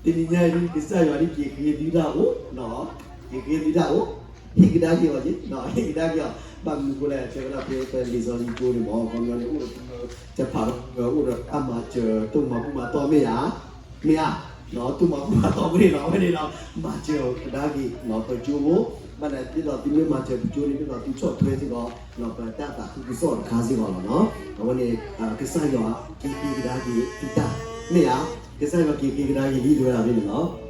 တနံၤညါအံၤ ကစၢ်ယွၤဒ်က့ၤဃ့သုတၢ်အိၣ်, က့ၤဃ့သုတၢ်အိၣ်, ဟ့ၣ်ကဒါက့ၤအီၤက့ၤ, ဟ့ၣ်ကဒါက့ၤအီၤ, ဘၣ်မနုၤအဃိလဲၣ်, တဲဝဲဒၣ်ဖဲပလံာ်စီဆှံကၠိန့ၣ်မ့ၢ် ခီပညီန့ၣ် အိၣ်ဒီး တဖၣ်ဒီး အိၣ်ဒီးတၢ်မၤစၢၤ တိၢ်မၤဘူၣ်မၤတီၢ်မ့ၢ်ဧါ, မ့ၢ်ဧါ, တိၢ်မၤဘူၣ်မၤတီၢ်ဝဲန့ၣ်လီၤ, အဝဲန့ၣ်ဒီး မၤစၢၤကဒါက့ၤ ပကၠိဖိ, ဘၣ်န့ၣ်ဒ်သိးသုမ့ၢ်မၤစၢၤပကၠိန့ၣ် ဒ်သိးသုဆီၣ်ထွဲစ့ၢ်ကီး ပတၢ်သးခုကစီၣ်တခါစ့ၢ်ကီးလီၤနီၤ, အဝဲန့ၣ် ကစၢ်ယွၤက့ၤဃ့ကဒါက့ၤသုတၢ်, မ့ၢ်ဧါ, ကစၢ်ယွၤက့ၤဃ့ကဒါက့ၤလံ တဲဝဲဒၣ်ဖဲန့ၣ်လီၤ.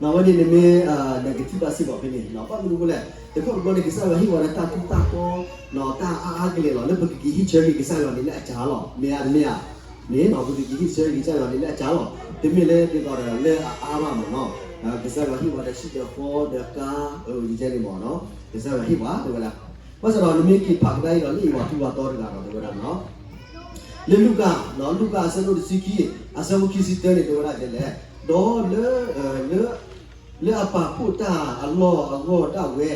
အဝဲန့ၣ်နမ့ၢ် နကထံၣ်ဘၣ်စ့ၢ်ကီးဖဲန့ၣ် ဘၣ်မနုၤအဃိလဲၣ်, တခီတဘျီန့ၣ် ကစၢ်ယွၤဟ့ၣ်ဝဲဒၣ်တၢ်ထူးတၢ်တီၤ တၢ်အါအါကလဲာ်လီၤ, လၢပကက့ၤဟံၣ်ဆၢက့ၤကစၢ်ယွၤန့ၣ်လၢအစှၤလီၤ, မ့ၢ်ဧါတမ့ၢ်ဧါ, န့ၣ် ပကက့ၤဟံၣ်ဆၢက့ၤကစၢ်ယွၤန့ၣ်လၢအစှၤလီၤ, တမ့ၢ်လၢဒ်သိးဒီးလၢအအါဘၣ်မ့ၢ်နီၤ, ကစၢ်ယွၤဟ့ၣ်ဝဲဒၣ်စံၣ်ဒီးဃီဒီးကါ, ယကဲန့ၣ်မ့ၢ်နီၤ, ကစၢ်ယွၤဟ့ၣ်ဝဲ တဲဝဲဒၣ်, ဘၣ်ဆၣ်ဒီးနမ့ၢ်က့ၤဖးကဒါအံၤဒီး လၢအံၤပှၤထူးပှၤတီၤတဂၤဒီး တဲဝဲဒၣ်နီၤ လၢလူၤကၣ်, လူၤကၣ်အဆၢဒိၣ်တဆံခံ, အဆၢဖိခံဆံတၢန့ၣ် တဲဝဲဒၣ်ဒ်လဲၣ်, ဒီးလၢ လၢအပာ်ဖှိၣ်တၢ်အလီၢ်အဂီၢ်ဒၣ်ဝဲ,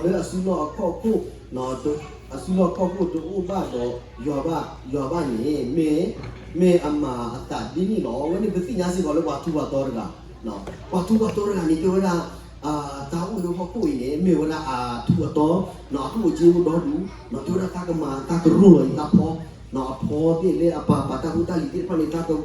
လၢအစုလီၢ်အခီၣ်ခိၣ်, အစုလီၢ်ခီၣ်ခိၣ်တအိၣ်ဘၣ်ဒီးယွၤဘၣ်, ယွၤဘၣ်န့ၣ် မ့ၢ်, မ့ၢ်အမၤအသးဒ်န့ၣ်လီၤ. အဝဲန့ၣ်ပသ့ၣ်ညါစ့ၢ်ကီးလၢပှၤထူးပှၤတီၤတဂၤ, ပှၤထူးပှၤတီၤတဂၤန့ၣ် တဲဝဲဒၣ် တၢ်အိၣ်လၢဟီၣ်ခိၣ်အံၤန့ၣ် မ့ၢ်ဝဲဒၣ်အထူးအတီၤ, အထူးအက့အိၣ်ဒီဒူၣ်, တဲဝဲဒၣ်တၢ်ကမၤတၢ်ကရိၢ်လီၤအံၤတၢ်ဖီ, အဖီသ့ၣ်လၢအပာ်ပာ်တၢ်ဖိတၢ်လံၤသ့ၣ်တဖၣ်န့ၣ် တၢ်က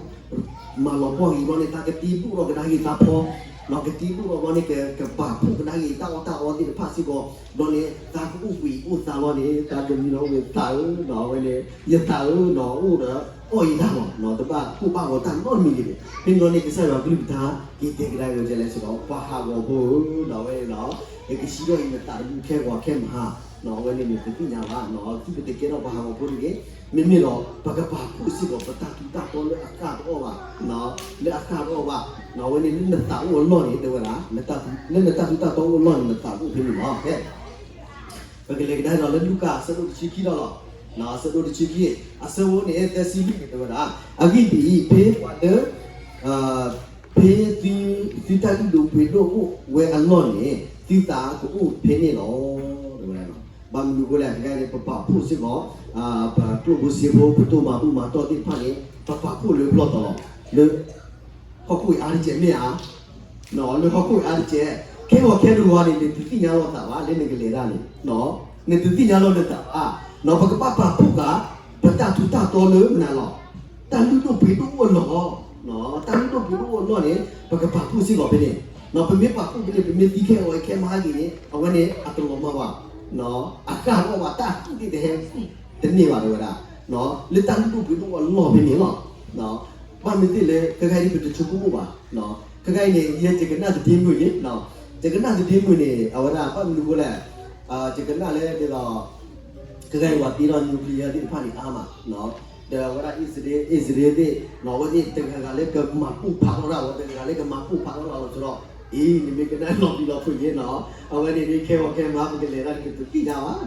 မၤလီၤပှီၢ်ဂ့ၤဘျီန့ၣ် တၢ်ကတ့ဒိၣ်ထီၣ်ကဒါက့ၤတၢ်ဖီ, ကတ့ဒိၣ်ထီၣ်ဘျီန့ၣ် ကပာ်ဖှိၣ်ကဒါက့ၤတၢ်အီၣ်တၢ်အီသ့ၣ်တဖၣ်စ့ၢ်ကီး, ဘျီန့ၣ် တၢ်ကအိၣ်ဘှံးအိၣ်သါလီၤန့ၣ် တၢ်ကမံလီၤဝဲသးဧၢ, အဝဲန့ၣ် ယသးဧၢ, အိၣ်ဒီးအီၣ်ယံၤတၢ်လီၤ, တဘၣ်ကိၢ်ဘၣ်ဂီၤတၢ်နီတမံၤန့ၣ်, ဖဲန့ၣ်လီၤန့ၣ် ကစၢ်ယွၤကလုၢ်ကထါ က့ၤတဲကဒါက့ၤဝဲဒ်လဲၣ်စ့ၢ်ကီး ပှၤဟးဂီၤဖိဧၢ, အဝဲန့ၣ် ယကစံးထီၣ်အံၤနသးတမုာ်ခဲဂီၤခဲမဟါ, အဝဲန့ၣ်န့ၣ် ပသ့ၣ်ညါဘၣ်, သုပတကဲထီၣ်ပှၤဟးဂီၤဖိတဂ့ၤ, မ့မ့ၢ်လီၤ ပကပာ်ဖှိၣ်စ့ၢ်ကီး ပတၢ်ထူးတၢ်တီလၢအဃၣ်တအီၣ်ဘၣ်, လၢအဃၣ်တအီၣ်ဘၣ်, အဝဲန့ၣ်လၢနသးအိၣ်အလီၢ်န့ၣ် တဲဝဲဒၣ်, လၢနတၢ်ထူးတၢ်တီအိၣ်အလီၢ်န့ၣ် နသးအိၣ်ဖဲန့ၣ်လီၤ. ပကလဲၤကဒါဒီးလၢလူၤကၣ်အဆၢဒိၣ်တဆံခံလီၤ, အဆၢဒိၣ်တဆံခံ, အဆၢဖိန့ၣ် သၢဆံလွံၢ်န့ၣ် တဲဝဲဒၣ်, အဂ့ၢ်ဒ်အံၤ, ဖဲပှၤလၢ ဖဲသုတၢ်လုၢ်ဒိၣ်ပှ့ၤဒိၣ်အိၣ်ဝဲအလီၢ်န့ၣ် သုသးကအိၣ်ဖဲန့ၣ်လီၤ. ဘၣ်မနုၤအဃိလဲၣ်, ခဲကနံၣ်အံၤ ပပာ်ဖှိၣ်စ့ၢ်ကီး ပကျိၣ်ဖိစ့ဖိ ပတိၢ်မၤဘူၣ်မၤတီၢ်သ့ၣ်တဖၣ်န့ၣ် ပပာ်ဖှိၣ်လၢပျီၢ်တီၤလီၤ. လၢ ဟီၣ်ခိၣ်အံၤအါတကဲးမ့ၢ်ဧါ, လၢဟီၣ်ခိၣ်အံၤအါတကဲး, ခဲဂီၤခဲတဂီၤန့ၣ် နတသ့ၣ်ညါလီၤသးဘၣ် လၢနကလဲၤတၢ်န့ၣ်, နတသ့ၣ်ညါလီၤနသးဘၣ်, ပကဘၣ်ပာ်ဖှိၣ်ဃာ် ပတၢ်ထူးတၢ်တီလၢမနုၤလီၤ, တၢ်လုၢ်ဒိၣ်ပှ့ၤဒိၣ်အိၣ်အလီၢ်, တၢ်လုၢ်ဒိၣ်ပှ့ၤဒိၣ်အိၣ်အလီၢ်န့ၣ် ပကပာ်ဖှိၣ်စ့ၢ်ကီးဖဲန့ၣ်, ပမ့ၢ်ပာ်ဖှိၣ်ဖဲန့ၣ် ပမ့ၢ်သံခဲအီၤခဲမဟါက့ၤန့ၣ် အဝဲန့ၣ်အတလီၤမၢ်ဘၣ်, အဃၣ်တအီၣ်ဘၣ် တၢ်ကူၣ်သ့ၣ်တဟဲကူၣ်တန့ၢ်ဘၣ် တဲဝဲဒၣ်, လၢတၢ်လုၢ်ဒိၣ်ပှ့ၤဒိၣ်အိၣ်အလီၢ်ဖဲန့ၣ်လီၤ. ဘၣ်မနုၤသ့ၣ်လဲၣ် ခဲကနံၣ်အံၤ ပတဆိကမိၣ်ဘၣ်, ခဲကနံၣ်အံၤန့ၣ် ယဲယကနၣ်သဒ့မုၣ်န့ၣ်, ယကနၣ်သဒ့မုၣ်န့ၣ် အဝဲဒၣ်ဘၣ်မနုၤအဃိလဲၣ်, ယကနၣ်လၢဒ်သိး ခဲကနံၣ်အံၤ ပှၤတ့ထီၣ် nuclear သ့ၣ်တဖၣ်န့ၣ်အါမး, ဒီးအဝဲဒၣ် အံၣ်စရ့လး အံၣ်စရ့လးသ့ၣ် အဝဲသ့ၣ်တဂၤဂၤလၢကမၤပိၢ်ဖးထီၣ်တၢ်ဝဲ တဂၤဂၤလၢကမၤပိၢ်ဖးထီၣ်တၢ်လီၤဆီဒီး, အံၤ နမ့ၢ်ကနၣ်လီၤပျံၤလီၤဖုးယဲနီၤ, အဝဲန့ၣ်ဒ်ခဲဂီၤခဲမဟါ ပကလဲၤတၢ်န့ၣ် ကတသ့ၣ်ညါဘၣ်,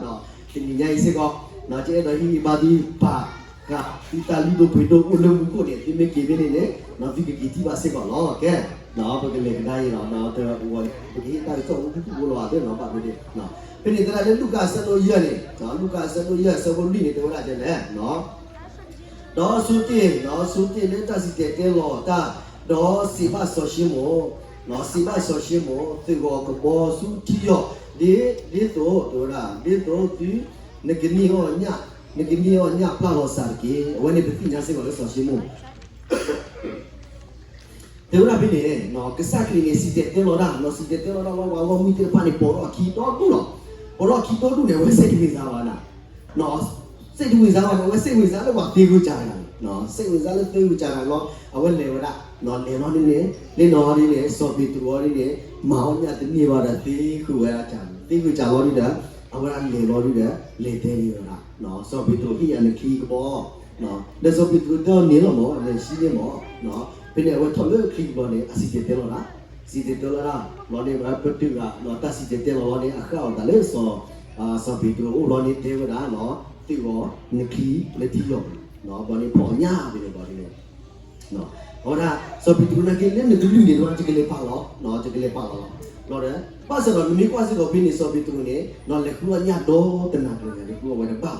တနံၤညါအံၤစ့ၢ်ကီး ကအဲၣ်ဒိးဟ့ၣ်ဂံၢ်ဘါသု ပာ်ဃာ်သုတၢ်လုၢ်ဒိၣ်ပှ့ၤဒိၣ်အိၣ်လၢမူခိၣ်န့ၣ် သုမ့ၢ်က့ၤဖဲန့ၣ်န့ၣ် သုကက့ၤထံၣ်ဘၣ်စ့ၢ်ကီးလီၤ. ကဲ ပကလဲၤကဒါအံၤလီၤ, ပကဟ့ၣ်တၢ်ကစီၣ်အိၣ်ဖှိၣ်ဖိလီၤ အသ့ၣ်နီၤ ဘၣ်ဖဲန့ၣ်, ဖဲန့ၣ်သရၣ်လၢလူၤကၣ်အဆၢဒိၣ်ယဲၢ်န့ၣ်, လူၤကၣ်အဆၢဒိၣ်ယဲၢ်အဆၢဖိလွံၢ်န့ၣ် တဲဝဲဒၣ်ဒ်လဲၣ် ဒီးဆိတ့ၢ်, ဆိတ့ၢ်လၢတၢ်စံၣ်တဲၤတဲလီၤတၢ်, ဒီးစံးဘၣ်စီၤၡံမိၣ်, စံးဘၣ်စီၤၡံမိၣ်, သုးဂီၤကဘီဆူထံယီၤ, ဒ်, ဒ်သိး, တဲဝဲဒၣ်, ဒ်သိးသု, နကန့ၢ်အီၣ်ညၣ်, နကန့ၢ်အီၣ်ညၣ်ပျၢ်လီၤစၢ်တက့ၢ်. အဝဲန့ၣ်ပသ့ၣ်ညါစ့ၢ်ကီးလၢစီၤၡံမိၣ် တဲဝဲဒၣ်ဖဲန့ၣ်, ကစၢ်ခရံာ်န့ၣ် စံၣ်တဲၤတဲလီၤတၢ်, စံၣ်တဲၤတဲလီၤတၢ်လီၤ ပှၤဂီၢ်မုၢ်သ့ၣ်တဖၣ်န့ၣ် ပိာ်ထီၣ်အခံဒီဒူၣ်လီၤ. ပိာ်ထီၣ်အခံဒီဒူၣ်န့ၣ် အဝဲစ့ၣ်တဝံၤစါဘၣ်နၤ, စ့ၣ်တဝံၤစါဘၣ်န့ၣ် အဝဲစ့ၣ်ဝံၤစါလၢပှၤသ့ဂုာ်စၢ်တဂၤန့ၣ်, စ့ၣ်ဝံၤစါလၢသ့ဂုာ်စၢ်တဂၤလီၤ. အဝဲလဲၤဝဲဒၣ်, လဲၤလီၤဒ်န့ၣ်, လဲၤလီၤဒ်န့ၣ် စီၤပ့းတရူးဒ်န့ၣ် မၤအီၣ်ညၣ်တန့ၢ်ဘၣ်ဒီး သ့ဂုာ်ဝဲဒၣ်စၢ်, သ့ဂုာ်စၢ်လီၤဒ်ဒီး အဝဲဒၣ်လဲၤလီၤဒ်ဒီး လဲၤတဲန့ၢ်ဝဲဒၣ်, စီၤပ့းတရူးဟ့ၣ်ယၤနချံကဘီ ဒီးစီၤပ့းတရူးတဲအီၤန့ၣ်လီၤမၢ်, လဲၤဆံန့ၢ်မၢ်, ဖဲန့ၣ်အဝဲထီၣ်လၢချံကဘီန့ၣ် အစံၣ်တဲၤတဲလီၤတၢ်, စံၣ်တဲၤတဲလီၤတၢ်, လီၤန့ၣ် ပတုာ်ဂၤ တၢ်စံၣ်တဲၤတဲလီၤလီၤန့ၣ် အဃၣ်အီၤသးလၢစီၤ စီၤပ့းတရူးအိၣ်ဘျီန့ၣ်တဲဝဲဒၣ်နီၤ, သ့ၣ်ဂီၤနချံလၢထံယီၤပူၤ, ဘျီန့ၣ်ဖီၣ်ညၣ်ဖဲန့ၣ်ဘျီန့ၣ်, အဝဲဒၣ် စီၤပ့းတရူးနာ်က့လၢနကလုၢ်န့ၣ် တဝဲဒၣ်ယကလဲၤပာ်လီၤ, ယကလဲၤပာ်လီၤလီၤ, ဘျီဒီး ဘၣ်ဆၣ်ဒီးနမ့ၢ်ကွၢ်စ့ၢ်ကီးဖဲန့ၣ် စီၤပ့းတရူးန့ၣ် လဲၤဃုအီၣ်ညၣ်ဒီတနၤကျၢၤညါန့ၣ် ဃုအီၣ်ဝဲတဘၣ်ဘၣ်,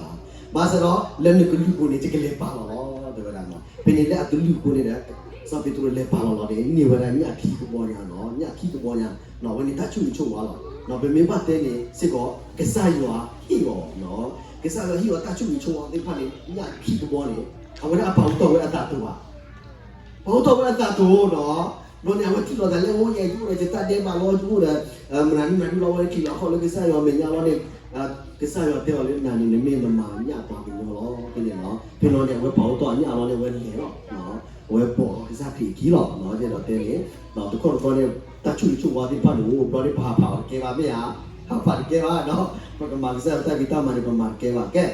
ဘၣ်ဆၣ်ဒီးလၢနကလုၢ်ပူၤန့ၣ် ယကလဲၤပာ်လီၤလီၤ တဲဝဲဒၣ်နီၤ, ဖဲန့ၣ်လၢအကလုၢ်အဃိန့ၣ်ဒီး စီၤပ့းတရူးလဲၤပာ်လီၤလီၤန့ၣ် န့ၢ်ဝဲဒၣ်ညၣ်ခံကဘီညါနီၤ, ညၣ်ခံကဘီညါ, အဝဲန့ၣ်တၢ်ဆိၣ်ဂ့ၤဆိၣ်ဝါလီၤ, ပမ့ၢ်ဘၣ်တဲန့ၣ်စ့ၢ်ကီး ကစၢ်ယွၤဟ့ၣ်အီၤ, ကစၢ်ယွၤဟ့ၣ်အီၤတၢ်ဆိၣ်ဂ့ၤဆိၣ်ဝါသ့ၣ်တဖၣ်န့ၣ် ညၣ်ခံကဘီန့ၣ် အဝဲဒၣ်အပာ်အူတီၢ်ဝဲအသးတိၤဘၣ် ပာ်အူတီၢ်ဝဲအသးတိၤနီၤ, ဘျီန့ၣ်အဝဲထံၣ်လိာ်သးလၢအအိၣ်ယဲ ယအိၣ်ဒီးယတၢ်ဒဲးဘးလီၤ ယအိၣ်ဒီး မနုၤမနုၤလီၤ အဝဲထံၣ်လီၤခီၣ်လၢကစၢ်ယွၤမဲာ်ညါလီၤန့ၣ်, ကစၢ်ယွၤတဲအီၤလၢနၤန့ၣ် နမ့ၢ်မၤညၣ်ပှၤကညီလီၤ ဖဲန့ၣ်နီၤ, ဖဲန့ၣ်န့ၣ် အဝဲပာ်အူတီၢ်အညၣ်လီၤန့ၣ် အဝဲလဲၤလီၤ, အဝဲပိာ်လီၤကစၢ်ခရံာ်အခံလီၤ, တဲဒီးတဲန့ၣ်, တခီတခီန့ၣ် တၢ်ဆိၣ်ဂ့ၤဆိၣ်ဝါသ့ၣ်တဖၣ်န့ၣ် အိၣ်ဘျီန့ၣ် ပဟးဖးအီၤတကဲဘၣ်မ့ၢ်ဧါ, ဟးဖးတကဲဘၣ်နီၤ, ပကမၤကစၢ်ယွၤတၢ်ဖံးတၢ်မၤန့ၣ် ပမၤတကဲဘၣ်ကဲ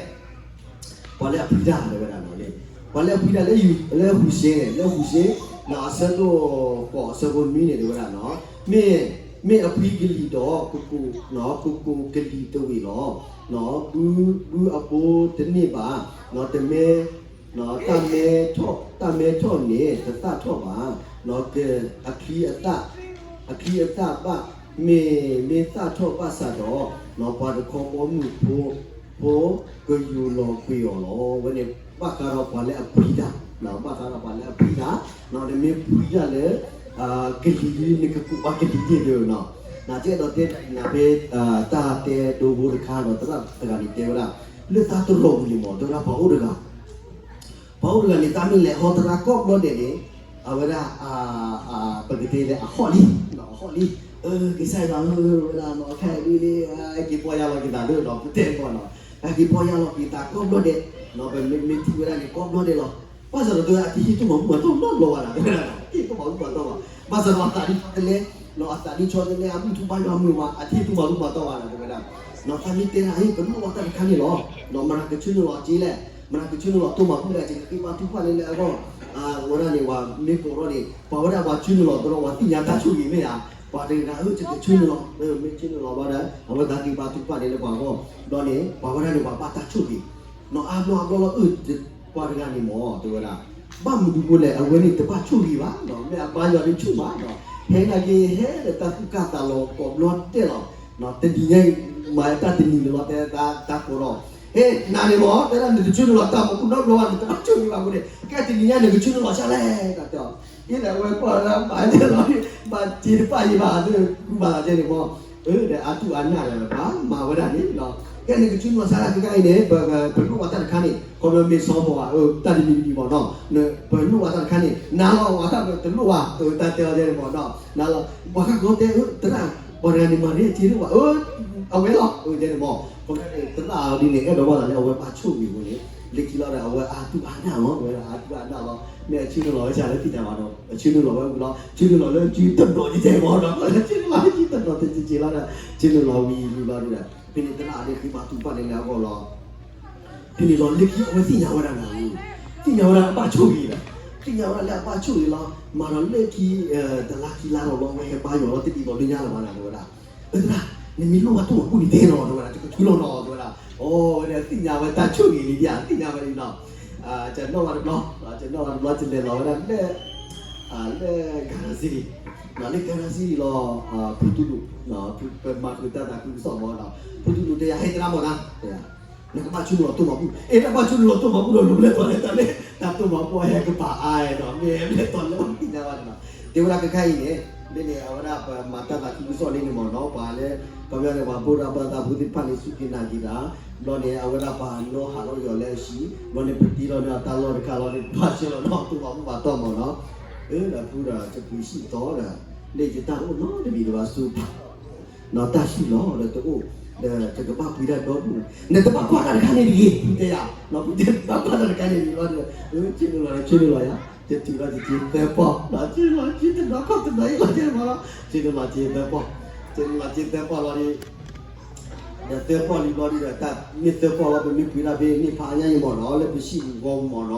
ပှၤလၢအဖှံတၢ်တဲဝဲဒၣ်နီၤ, ပှၤလၢအဖှံတၢ်လၢ လၢဟူးၡ့န့ၣ် လၢဟူးၡ့ အဆၢဒိၣ်ဃိးအဆၢဖိနွံန့ၣ် တဲဝဲဒၣ်နီၤ, မ့ၢ် မ့ၢ်အဖှံကလံၤဒီး ကကိၤ ကကိၤကလံၤတဝ့ၢ်လီၤ, ဘု ဘုအဘိတန့ၢ်ဘၣ်, တမဲ တၢ်မဲထီၣ် တၢ်မဲထီၣ်န့ၣ် တသၣ်ထီၣ်ဘၣ်, အချံအသၣ် အချံအသၣ်ဘၣ်, မ့ၢ် မ့ၢ်သၣ်ထီၣ်ဘၣ်ဆၣ်ဒီး ပှၤတခီဘီမုၢ်ဖိ ဖိကယူၤလီၤကွံာ်အီၤလီၤ. အဝဲန့ၣ် ဘၣ်ဃးဒီးပှၤလၢအဖှံတၢ်, ဘၣ်ဃးဒီးပှၤလၢအဖှံတၢ်, နမ့ၢ်ဖှံတၢ်လၢ ကလံၤ နကကိးဘၣ်ကလံၤသ့ၣ်ဒီးနီၤ, နကအဲၣ်ဒိးတဲနၤဖဲ တၢ်တဲဒိဖိတခါဒီး သရၣ်တဂၤန့ၣ်တဲဝဲဒၣ် လၢသးတရီးပူၤန့ၣ်မ့ၢ် တဲဝဲဒၣ်ပှၤအိၣ်တဂၤ ပှၤအိၣ်တဂၤန့ၣ် သးမ့ၢ်လဲၤဟီတရါကိးဘျီဒဲးန့ၣ် အဝဲဒၣ် ပကတဲလၢအဟီၣ်လံ, အဟီၣ်လံ, ကစၢ်ယွၤဧၢ ဝဲဒၣ်နီၤ ခဲအံၤဒ်န့ၣ် ဟဲက့ၤပီၢ်ယၢ်လီၤက့ၤသးဒီးနီၤ ပတဲမ့ၢ်နီၤ, ဟဲက့ၤပီၢ်ယၢ်လီၤက့ၤသးကိးဘျီဒဲး, ပမ့ၢ်ထံၣ်ဝဲဒၣ်န့ၣ် ကိးဘျီဒဲးလီၤ. ဘၣ်ဆၣ်ဒီးတဲဝဲဒၣ် အတဟ့ၣ်တၢ်မၤဘူၣ်မၤတီၢ်နီတဘျီဘၣ်နီၤ တဲဝဲဒၣ်နီၤ တဟ့ၣ်တၢ်မၤဘူၣ်မၤတီၢ်ဘၣ်. ဘၣ်ဆၣ်ဒီးအသးဒ်ဆီတလဲ အသးဒ်ဆီတလဲ အဘူၣ်ထူဘါယွၤမုာ်မး အတဟ့ၣ်တၢ်မၤဘူၣ်မၤတီၢ်ဘၣ်နီၤ တဲဝဲဒၣ် နီၤ သးမ့ၢ်တဲဒၣ် ဟ့ၣ် ပလိၣ်ဘၣ်တၢ်တခါန့ၣ်လီၤ. နီၤ မတၤကဆၢနုာ်လီၤက့လဲၣ်, မတၤကဆၢနုာ်လီၤတိၢ်မၤဘူၣ်လဲၣ် ယကဃ့ဘါထုကဖၣ်န့ၣ်လၢအဂီၢ်, ဝဲဒၣ်န့ၣ် ပှၤမ့ၢ်ကိးထီၣ်န့ၣ် ပှၤဝဲဒၣ်ပှၤဆၢနုာ်လီၤ ဒီးပှၤသ့ၣ်ညါတၢ်ဆိၣ်ဂ့ၤမ့ၢ်ဧါ, ပှၤတဂၤဂၤ အၢ ယကဆၢနုာ်လီၤ, မ့ၢ်ဆၢနုာ်လီၤဘၣ်ဒီး အဝဲသးဃ့ဘါထုကဖၣ်န့ၣ်လၢပှၤအဂီၢ်, ဒီးန့ၣ် ပှၤဝဲဒၣ်န့ၣ် ပှၤဘၣ်တၢ်ဆိၣ်ဂ့ၤ နီၤ အါဘျီအါဘျီလီၤ အၢ ပှၤတဂၤန့ၣ်မ့ၢ် တဲဝဲဒၣ် ဘၣ်မနုၤဃိလဲၣ် အဝဲန့ၣ်တဘၣ်ဆိၣ်ဂ့ၤဘၣ်နီၤ မ့ၢ်အဘါယွၤန့ၣ်ဆူၣ်မးနီၤ ဟဲနာ်က့ဟဲဒီးတၢ်သူၣ်ကၢ်သးလီၤကိးဘျီတဲလီၤ တနံၤညါအံၤ မၤတၢ်တနံၤန့ၣ်လီၤ တဲတၢ်ကိးလီၤ ဟ့ၣ် နၤန့ၣ်မ့ၢ် တဲဒၣ်နတဆၢနုာ်လီၤတၢ်မၤဘူၣ်နီတဘျီဘၣ် နတဘၣ်ဆိၣ်ဂ့ၤဘၣ်အဃိန့ၣ် ကဲတနံၤညါနကဆၢနုာ်လီၤဆါလဲၣ် တၢ်တဲအီၤ ဟ့ၣ်ဒီးအဝဲကွၢ်ဝဲဒၣ်မၤတဲလီၤ မၤစ့တပၣ်ယံၤဘၣ် အဝဲကူၣ်ဘၣ်လီၤကဲန့ၣ်မ့ၢ် အၢ ဒီးအါတူၢ်အါနၢ်ဒီး ဘၣ်မၤဝဲဒၣ်န့ၣ်နီၤ ကဲနကဆၢနုာ်လီၤဆါလၢခဲခါအံၤန့ၣ် ပ ပလိၣ်ဘၣ်တၢ်တခါန့ၣ် ခီဖျိမ့ၢ်ဆီဖီဧါ အၢ တၢ်တမံၤတမံၤမ့ၢ်နီၤ ပလိၣ်ဘၣ်တၢ်တခါန့ၣ် နၤလီၤ အဝဲတၢ်တလိၣ်ဘၣ် အၢ တၢ်တဲအီၤဒ်န့ၣ်မ့ၢ်နီၤ နၤလီၤ ပှၤခါကီတဲ အၢ သရၣ် ပှၤတဂၤန့ၣ်မၤန့ၢ်အစ့တအိၣ်ဘၣ် အၢ အဝဲလီၤ အၢ ဒ်န့ၣ်မ့ၢ် ခီဖျိသရၣ်အီၤဒ်န့ၣ် အဲၣ်ဒိးဘၣ်သးလၢအဝဲဘၣ်ဆိၣ်ဂ့ၤအဃိန့ၣ် လၢခံလီၤဒီး အဝဲအါတူၢ်အါနၢ်မ့ၢ် ဝဲဒၣ်အါတူၢ်အါနၢ်လီၤ မ့ၢ်အဆၢနုာ်လီၤဝဲစ့ၢ်လၢသ့ၣ်ညါဘၣ်ဒီး အဆၢနုာ်လီၤဝဲဝံၤလီၤ ဆၢနုာ်လီၤလၢစုတဘျီဒ်တဲမ့ၢ်နီၤ ဆၢနုာ်လီၤလၢစုတဘျီတက့ၢ်က့ၢ်လီၤဒီး ဆၢနုာ်လီၤဝံၤဝံၤလီၤဒီး ဖဲန့ၣ်သရၣ်အီၤဒ်ဃ့ဘါထုကဖၣ်န့ၣ်လၢအဂီၢ်လီၤ ဖဲန့ၣ်လီၤလၢခံအဝဲသ့ၣ်ညါဝဲဒၣ်နီၤ သ့ၣ်ညါဝဲဒၣ်အဘၣ်ဆိၣ်ဂ့ၤဒီး သ့ၣ်ညါဝဲဒၣ်လၢအဘၣ်ဆိၣ်ဂ့ၤလီၤ မၤဒီးလၢခံ တလါခံလါလီၤဘျီ အဝဲဟဲဘါယွၤလီၤ တဒ်သိးလၢညါလၢၤဘၣ်နီၤ တဲဝဲဒၣ် သရၣ် နမ့ၢ်လိၣ်ဘၣ်တၢ်မၤဘူၣ်န့ၣ်တဲနီၤ တဲဝဲဒၣ် ယကဆၢလီၤနီၤ တဲဝဲဒၣ် အိၣ်ဝဲဒၣ်သ့ၣ်ညါဝဲတၢ်ဆိၣ်ဂ့ၤလံဒ်ဧါ သ့ၣ်ညါဝဲလံနီၤ ကနီၣ်ဝဲတဘျီ ကနီၣ်ဝဲတဘျီ ကလဲၤလီၤဝဲဒၣ်လၢ လၢ Ghana City လၢ Ghana City လီၤ ဖုတူၢ်လိာ် ပမၤဃုာ်တၢ်သးခုကစီၣ်မ့ၢ်နီၤ ဖုတူၢ်လိာ်တဲယၤ ဟဲသရၣ်မ့ၢ်နီၤ နကဘၣ်ဆၢနုာ်လီၤတိၢ်မၤဘူၣ် အဲ တၢ်ဘၣ်ဆၢနုာ်လီၤတိၢ်မၤဘူၣ်ဒီး လူၤလဲၤတီၤလဲၤတီၤလဲၣ် တၢ်တိၢ်မၤဘူၣ်ဟဲကပၤအါနီၤ မ့ၢ်လဲၤတီၤလဲၣ်ဘၣ်သ့ၣ်ညါဘၣ်နီၤ တဲဝဲဒၣ်ခဲခါအံၤန့ၣ် မ့ၢ်န့ၣ် အဝဲဒၣ်ပမၤတၢ်သးခုကစီၣ်လံန့ၣ်မ့ၢ်နီၤ ပှၤလၢ ခီပညီန့ၣ် ပှၤဘိၣ်ဒၣ်ဘၣ်သးဖိသ့ၣ်တဖၣ်န့ၣ် စူၢ်က့ၤနာ်က့ၤတၢ် ဘျီန့ၣ် အဝဲဒၣ်ပှၤနီၣ်ဟးထီၣ်ယွၤလၢအဟံၣ် ဘျီန့ၣ် ပတ့ထီၣ်န့ၢ်အတၢ်လီၢ်တခါလီၤန့ၣ် ဘၣ်ဆၢလီၤနီၤ တိၢ်မၤဘူၣ်မၤတီၢ်မ့ၢ်နီၤ အၢ ဒီးဖုဒီး တပှ့ၤစံၣ်သီဒီး လၢယတၢ်တအိၣ်နီတမံၤဒီးဘၣ်ဆူ နီၤတၢ်ဟံၣ်လီၤဒီးတအိၣ် ဒီးယကဘၣ်ပှ့ၤတၢ်ဒီဒူၣ် နတဘၣ်ကွၢ်တၢ်တခါန့ၣ်တဂ့ၤ တဲယၤ နီၤဖုတဲတဘၣ်ကွၢ်တၢ်တခါန့ၣ်တဂ့ၤဘျီဒီး ဆၢနုာ်လီၤ ဆၢနုာ်လီၤယၤ ယတုၤလီၤယစ့သၢပီၢ် နီၤဆၢနုာ်လီၤ ဆၢတနီၤခီၣ်တနီၤအံၤလီၤ ဆၢနုာ်လီၤ ဆၢနုာ်လီၤစ့သၢပီၢ် ဆၢနုာ်လီၤစ့သၢပီၢ်လီၤဒီး ဒီးသၢပီၢ်လံဘျီဒီး တၢ်မ့ၢ်သၢပီၢ်လီၤ ပမ့ၢ်ပှ့ၤဒၣ်ဖဲန့ၣ်ဖးညါအံၤမ့ၢ်နီၤ လၢပဟံၣ်ပူၤဃီပူၤမ့ၢ်နီၤ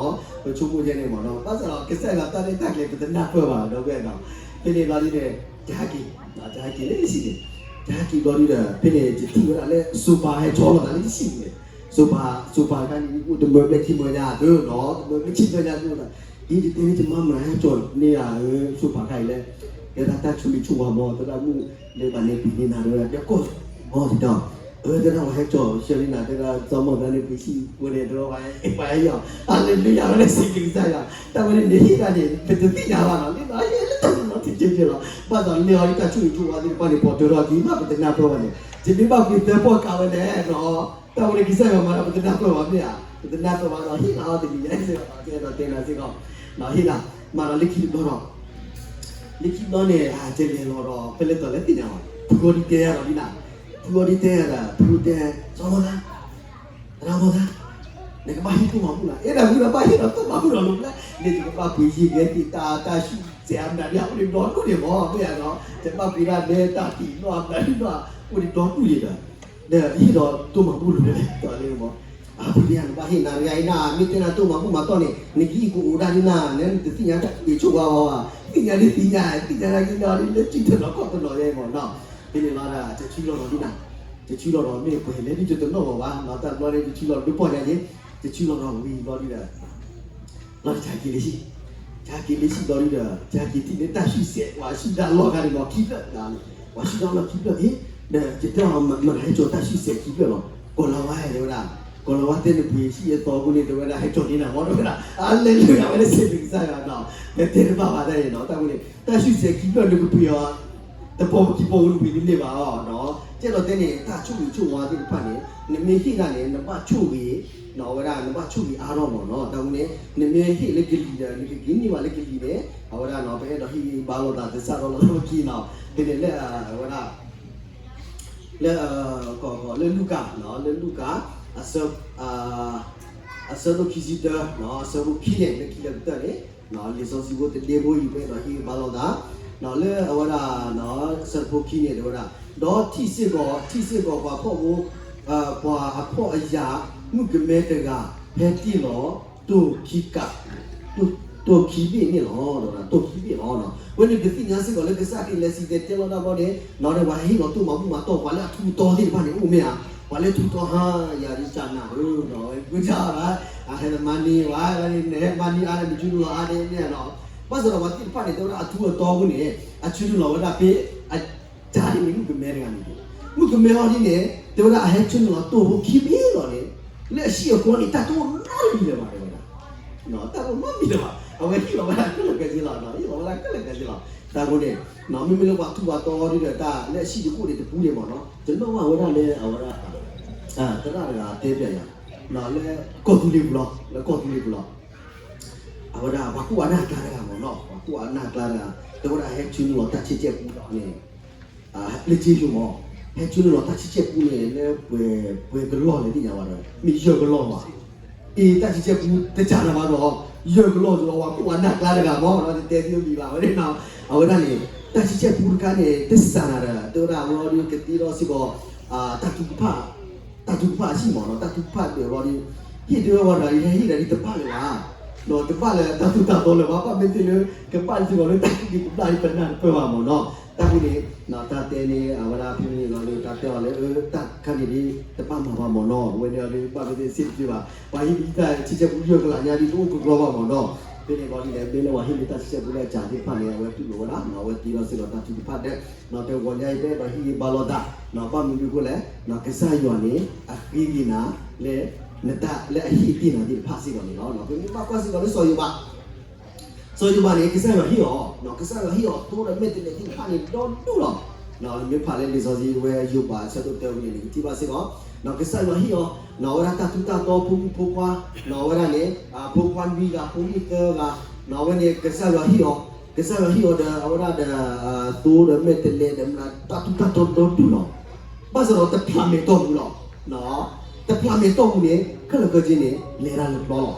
ပဆိကမိၣ်ယဲန့ၣ်မ့ၢ်နီၤ ဘၣ်ဆၣ်ဒီး ကစၢ်ယွၤတၢ်ရဲၣ်တၢ်ကျဲၤ ပတနၢ်ပၢၢ်ဘၣ်ဒီပုၢ်ဝဲၢ်နီၤ ဖဲန့ၣ်ဘျီဒီး တဟဲက့ၤ တဟဲက့ၤလၢစံးန့ၣ် တဟဲက့ၤဘျီဒုဒီး ဖဲန့ၣ်ယထံၣ်ဝဲဒၣ်လၢ စီၤပၤဟဲကၠီလီၤသးလၢယထံၣ်န့ၣ်, စီၤပၤ စီၤပၤတခါန့ၣ် အိၣ်တမၢဘျဲၣ်ခံမၢညါဒုဒီး တမၢဘျဲၣ်ခံမၢညါဒုဒီး, အံၤ ယတဲန့ၣ် ယမါမနုၤဟဲကၠီန့ၢ်ဧါဧၢ စီၤပၤခါအံၤလဲၣ်, တဲဒၣ်တၢ်ဆိၣ်ဂ့ၤဆိၣ်ဝါမး တဲဒၣ်မုၣ်လၢပှၤန့ၣ်ပှ့ၤန့ၢ်နၤ တဲဝဲဒၣ် ဒီးကီၢ်မီၤစံးဒီး, အၢ တဲဒၣ်ဝဲဟဲကၠီဆှၢန့ၢ်နၤ တဲဒၣ် စီၤမီၤသးန့ၣ်ပှ့ၤဆံးဖိန့ၣ် တဲဝဲ ပှၤဟဲယီၤ ဟါလ့လူယၤ ဝဲလၢစံးဘျုးကစၢ်ယွၤ, တၢ်ဝဲန့ၣ်န့ၣ်ဟ့ၣ်ဒၣ်န့ၣ် ပတသ့ၣ်ညါဘၣ်နီၤ လၢနီၤဟ့ၣ်လၢတၢ်နီၤထံကဲကဲလီၤ, ဘၣ်ဆၣ်လၢအီၤဒ်တၢ်ဆိၣ်ဂ့ၤဆိၣ်ဝါသ့ၣ်တဖၣ်န့ၣ် ပိာ်တၢၤထီၣ်က့ၤမး ပတနၢ်ပၢၢ်ဘၣ်န့ၣ်, ယမ့ၢ်ဘၣ်ပှ့ၤသၢပီၢ်ကးဝဲလဲၣ်နီၤ, တၢ်ဝဲန့ၣ်ကစၢ်ယွၤမၤဒီးပတနၢ်ပၢၢ်ဘၣ်မ့ၢ်ဧါ, ပတနၢ်ပၢၢ်ဘၣ်ဒီး ဟ့ၣ်လီၤအီၤတမံၤညါစ့ၢ်ကီး ကဲဒီးတဲနၤစ့ၢ်ကီး, ဟ့ၣ်လီၤ, မၤဒီးလၢခံတဘျီဒီး လၢခံတဘျီန့ၣ် အကလဲၤလီၤဒီး ဖဲလဲၣ်တီၤလဲၣ်သ့ၣ်ညါဘၣ်, ဖုအီၤဒ်တဲယၤဒီးဒ်နၤ, ဖုအီၤဒ်တဲယၤဒီး ဖုတဲ စီၤမီၤသး သရၣ်မီၤသး, နကဘၣ်ဟ့ၣ်တိၢ်မၤဘူၣ်နၤ, အဲၣ်ဒိးဝံၤဒီးဘၣ်ဟ့ၣ်ဒီးတိၢ်မၤဘူၣ်ဒီးလီၤ, လၢယကဘၣ်ပှ့ၤယံၤဂဲၤသံးတၢ် တၢ်ဆူၣ်စဲးအမနုၤဒ်အအိၣ်ဒံးဒီဒူၣ်န့ၣ်မး မ့ၢ်ဧါနီၤ, ယဘၣ်ပှ့ၤဒၣ်ဒဲတၢ်တံၢ်နီၣ်အမနုၤဒ်ဒီး အိၣ်ဒံးဒီဒူၣ်န့ၣ်ဒီး, ဒီးဟ့ၣ်ဒီးတိၢ်မၤဘူၣ်လီၤလဲၣ် တီၤလၢမး, အပှ့ၤယၤနဘၣ်ဟ့ၣ်နၤတဂၤအံၤနၤ မ့ၢ်တဲနၤတိၢ်မၤဘူၣ်မၤတီၢ်န့ၣ် နကဟံၣ်ကအိၣ်ဒၣ်ဒ်နၤ နတသ့ၣ်ညါတၢ်ဆိၣ်ဂ့ၤဆိၣ်ဝါဘၣ်, သ့ၣ်ညါဒ်သ့ၣ်ညါ သ့ၣ်ညါဒ်က့ၤနီၤဒ်လၢကံၣ်တနီၤကီၢ်တနီၤယဲမးနီၤ, ဖဲန့ၣ်လီၤဒီး တဆူလီၤဒီးဒ်နၤ, တဆူလီၤဒီးမ့ၢ်ပှဲၤလဲၣ်ဒ်တနီၣ်ဘၣ်ဘၣ်နီၤ, တၢ်ဘျီန့ၣ် တဆူလီၤဒုးပီၢ်ညါက့ၤ, တဆူလီၤဒီးဝံၤဘျီဒုဒီး လီၤတက့ၤလၢဟံၣ်, က့ၤလၢဟံၣ်ဘျီဒုဒီး က့ၤထံၣ်လၢတၢ်ဆူၣ်စဲး ပှၤဆူၣ်ဒၣ်လီၢ်ခါန့ၣ်လီၤခံဖျၢၣ်, ပှၤဆူၣ်ဒၣ်လီၢ်ခံဖျၢၣ်အံၤ, ဒီးယတဲအီၤမနုၤဟဲကၠီၤတၢ်ဆူၣ်စဲးခံဖျၢၣ်လီၤ, ကိးလီၤဝဲတဲဝဲဒၣ်, ကိးလီၤဝဲတဲနပှ့ၤဆံးအသီအဃိန့ၣ် တဲဝဲဒၣ်ဟဲကၠီၤန့ၢ်နၤမး တဲဝဲဒၣ်, အလဲၤလၢယၤဝဲလၢစံးဘျုးကစၢ်ယွၤနီၤ, ပတဲတဘၣ်ဘၣ်တၢ်အံၤနီၤ, တၢ်ဝဲန့ၣ် တၢ်ဆူၣ်စဲးခံဖျၢၣ်နကပှ့ၤအီၤ တပီၢ်ခံပီၢ်ဝဲနပှ့ၤတန့ၢ်ဘၣ်အီၤနီၤ, ကဲဒီးတဲန့ၣ် တၢ်ဆိၣ်ဂ့ၤဆိၣ်ဝါသ့ၣ်တဖၣ်န့ၣ် နမ့ၢ်ဟ့ၣ်ဒၣ်န့ၣ် နဘၣ်ဆိၣ်ဂ့ၤ နီၤ အဝဲဒၣ် နဘၣ်ဆိၣ်ဂ့ၤအါထီၣ်မးနီၤ, တၢ်ဝဲန့ၣ် နမ့ၢ်ဟ့ၣ်လၢကလံၤဒီး နကက့ၤန့ၢ်ဘၣ်လၢကလံၤန့ၣ် အဝဲဒၣ်နီၤ ပအဲၣ်ဒိးဟ့ၣ်ဂံၢ်ဘါလိာ်သး သဆၣ်ထီၣ်လိာ်သးပခံနီၤ, ဖဲန့ၣ်လၢအဝဲဒၣ် လၢ ကီၢ်လၢလူၤကၣ် လၢလူၤကၣ် အဆၢ အဆၢဒိၣ်ခံဆံတၢ အဆၢဖိခံန့ၣ် လၢခံလၢကတၢၢ်န့ၣ် လံာ်စီဆှံဖိတဒ့ဖိအံၤ ပအဲၣ်ဒိးဟ့ၣ်ဂံၢ်ဘါလိာ်သး လၢအဝဲဒၣ် အဆၢဖိခံန့ၣ် တဲဝဲဒၣ် ဒီးထံၣ်စ့ၢ်ကီး ထံၣ်စ့ၢ်ကီးပှၤဖှီၣ်ဖိ ပှၤအဖှီၣ်အယာ် မုၣ်ကမဲတဂၤ ဟဲတ့ၢ်လီၤ တိၢ်ခံကး တိၢ်ခံဘ့ၣ်န့ၣ်လီၤ, တိၢ်ခံဘ့ၣ်လီၤ. အဝဲန့ၣ်ပသ့ၣ်ညါစ့ၢ်ကီးလၢကစၢ်ခရံာ်လဲၤစံၣ်တဲၤတဲလီၤတၢ်ဘျီန့ၣ် ဒီးပှၤဟဲဟ့ၣ်လီၤတိၢ်မၤဘူၣ်မၤတီၢ် ပှၤလၢအထူးအတီသ့ၣ်တဖၣ်န့ၣ် အိၣ်မ့ၢ်ဧါ, ပှၤလၢထူးတီဟါ ယၤဒ်ကနၣ်ဧၢ, ကွၢ်ဝဲ အဟဲမၤန့ၢ်ဝဲ နဟဲမၤန့ၢ်အါန့ၣ် မ့ၢ်ထူးလီၤအါန့ၣ်န့ၣ်နီၤ, ဘၣ်ဆၣ်ဒီးပှၤသ့ၣ်တဖၣ်န့ၣ် တဲဝဲဒၣ်အထူးအတီအဃိန့ၣ် အဆၢနုာ်လီၤဝဲဒၣ်ဖဲ အတၢ်န့ၣ်မ့ၢ်မုၣ်ကမဲတဂၤန့ၣ်, မုၣ်ကမဲအီၤဒ်န့ၣ် တဲဝဲဒၣ်အဟဲဆၢနုာ်လီၤတိၢ်ဖိခံဘ့ၣ်လီၤန့ၣ်, လၢအဟံၣ်အဃီန့ၣ် တၢ်တအိၣ်နီတမံၤလၢၤဘၣ် တဲဝဲဒၣ်, တၢ်တအိၣ်နီတမံၤလၢၤဘၣ်, အဝဲဟ့ၣ်လီၤဝဲဒၣ်ခဲလၢာ်ခဲဆ့လီၤ, ဟ့ၣ်လီၤဝဲဒၣ်ခဲလၢာ်ခဲဆ့လီၤ. တၢ်အဃိန့ၣ် မ့မ့ၢ်လၢပှၤထူးပှၤတီဒ်ဒီး တၢ်လၢအဟံၣ်တအိၣ်န့ၣ်တပူၤန့ၣ်မ့ၢ်နီၤ, တနီၤဘၣ်ဝဲဒၣ်လၢအဝဲဒၣ် သရၣ်တဂၤတဲပျးယၤ လၢကီၢ်သူလ့ၤပူၤလီၤ, လၢကီၢ်သူလ့ၤပူၤလီၤ. အဝဲဒၣ်ပှၤကူၣ်အနၢ်ကျါတဂၤမ့ၢ်နီၤ, ပှၤကူၣ်အနၢ်ကျါတဂၤ တဲဝဲဒၣ်ဟဲဆၢနုာ်လီၤတၢ်ဆဲးကဲးပူဒီးန့ၣ် လၢကၠ့ယိၤမး, ဟဲဆၢနုာ်လီၤတၢ်ဆဲးကဲးပူန့ၣ် လၢပှဲၤ ပှဲၤကလီၢ်လဲၣ်သ့ၣ်ညါဘၣ်ဒီး မ့ၢ်ယဲၢ်ကလီၢ်ဘၣ်. အ့ တၢ်ဆဲးကဲးပူတစၢ်နၤဘၣ်ဒီး ယဲၢ်ကလီၢ်ဒီး ပှၤကူၣ်အနၢ်ကျါတဂၤမ့ၢ်နီၤ, တတဲသ့မံၤဘၣ်ဝဲန့ၣ်နီၤ, အဝဲဒၣ်န့ၣ် တၢ်ဆဲးကဲးပူတခါန့ၣ် တစၢ်နၤဒီး တဲဝဲဒၣ်အဝဲဒီးကသ့ဒီးစ့ၢ်ကီး တၢ်ထုကဖၣ် တၢ်ထုကဖၣ်အဟံၣ်မ့ၢ်နီၤ, တၢ်ထုကဖၣ်ဒၢးဘျီဒီး ဟ့ၣ်တဲဝဲဝဲဒီး ယဟဲဟ့ၣ်ဒီးတဘၣ်လၢၤဘၣ်, ဒီးတဘၣ်လၢၤတၢ်ထူးတၢ်တီလၢၤဘၣ်, ဘၣ်မ့ၢ်သ့လၢ ကဘၣ်စ့ၢ်ကီးလၢတၢ်ကဘျံးကဘျၣ်ဒ်ပနၢ်တပၢၢ်ဘၣ်မ့ၢ်နီၤ. တၢ်ဝဲန့ၣ် တၢ်တဲန့ၣ် အဝဲဒၣ်ဖဲန့ၣ်လီၤဒီး တၢ်တဲအီၤလၢ တၢ်တခါန့ၣ်ဒ် တဘၣ်မၤဘၣ်မ့ၢ်နီၤ, အဝဲန့ၣ်ဒီး ဘၣ်မ့ၢ်သ့စ့ၢ်ကီးဘၣ်, ပှၤဟ့ၣ်ဒ်တၢ်ဆဲးကဲးပူယဲၢ်ကလးညါဒ်တအိၣ်ကကြီဘၣ်မ့ၢ်နီၤ. ဖဲန့ၣ်လီၤဒ်လဲၣ် မ့ၢ်လၢပှၤဟ့ၣ်လၢတၢ်ဆဲးကဲးပူလၢအစၢ်သ့ၣ်တဖၣ်န့ၣ် အဝဲတူၢ်လိာ်ဝဲဒၣ် အဝဲသ့ဒီးစ့ၢ်ကီးတၢ်ထုကဖၣ်ဒၢး ဒီးတဲဂီၤညါအံၤဖဲဒီးဟ့ၣ်ဂံၢ်ဘါလိာ်သး, ဘၣ်မနုၤအဃိလဲၣ်, ကစၢ်ယွၤန့ၣ် အဃ့က့ၤနၤ လၢ နတၢ်လၢအဟ့ၣ်တ့ၢ်နၤသ့ၣ်တဖၣ်စ့ၢ်ကီးန့ၣ်လီၤ. ပမ့ၢ်ဘၣ်ကွၢ်စ့ၢ်ကီးလၢစီၤယိၤဘး, စီၤယိၤဘးန့ၣ် ကစၢ်ယွၤဟ့ၣ်အီၤ, ကစၢ်ယွၤဟ့ၣ်အီၤသိဒီးမဲာ်တဲးလဲးသ့ၣ်တဖၣ်န့ၣ် ဒီဒူၣ်လီၤ. မ့ၢ်ဖးလၢလံာ်စီဆှံဝဲယိၤဘးအဆၢဒိၣ်တၢဝံၤန့ၣ် နကထံၣ်ဘၣ်စ့ၢ်ကီး, ကစၢ်ယွၤဟ့ၣ်အီၤ အဝဲဒၣ်တၢ်ထူးတၢ်တီဖိမုၣ်ဖိခွါ, အဝဲဒၣ်န့ၣ် ဖိခွါနွံဂၤ ဖိမုၣ်သၢဂၤ, အဝဲန့ၣ် ကစၢ်ယွၤဟ့ၣ်အီၤ, ကစၢ်ယွၤဟ့ၣ်အီၤဒီး အဝဲဒၣ်ဒီး သိဒီးမဲာ်တဲးလဲးဒီး တၢ်ထူးတၢ်တီဒီဒူၣ်လီၤ. ဘၣ်ဆၣ်ဒီးတဖျးမဲာ်တီၢ်ပူၤလီၤ. တဖျးမဲာ်တီၢ်ပူၤန့ၣ် ခဲလၢာ်ခဲဆ့န့ၣ် လဲၤတၢ်လၢပျီလီၤ.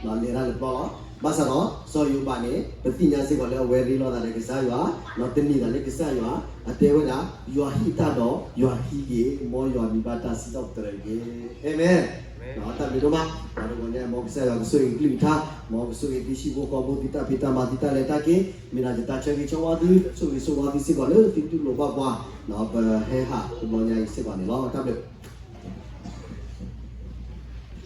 လဲၤတၢ်လၢပျီလီၤ. ဘၣ်ဆၣ်ဒီး စီၤယိၤဘးန့ၣ် ပသ့ၣ်ညါစ့ၢ်ကီးလၢအဝဲရ့လိာ်သးဒီးကစၢ်ယွၤ, ဒီးတန့ၢ်သးလၢကစၢ်ယွၤ, အတဲဝဲဒၣ် ယွၤဟ့ၣ်တၢ်ဒီး ယွၤဟံးက့ၤ, မ်ယွၤမံၤဘၣ်တၢ်စံးထီၣ်ပတြၢၤတက့ၢ်. အၤမ့ၣ်. တၢ်ဘျုးဒိၣ်မး, ဒီးတဂီၤညါ မ်ကစၢ်ယွၤကဆိၣ်ဂ့ၤကလုၢ်ကထါ, မ်ကဆိၣ်ဂ့ၤသုဟံၣ်ဖိဃီဖိ သုတၢ်ဖံးတၢ်မၤ သုတၢ်လဲၤတၢ်က့ၤ, မ့ၢ်ဒၣ်ယတၢ်ဆၢဂ့ၤဆၢဝါသု, ဆိၣ်ဂ့ၤဆိၣ်ဝါသုစ့ၢ်ကီးလၢသုတူၢ်လိာ်ဘၣ်ပှၤ ပဟဲဟးတဘျီညါအံၤစ့ၢ်ကီးန့ၣ်လီၤ. တၢ်ဘျုး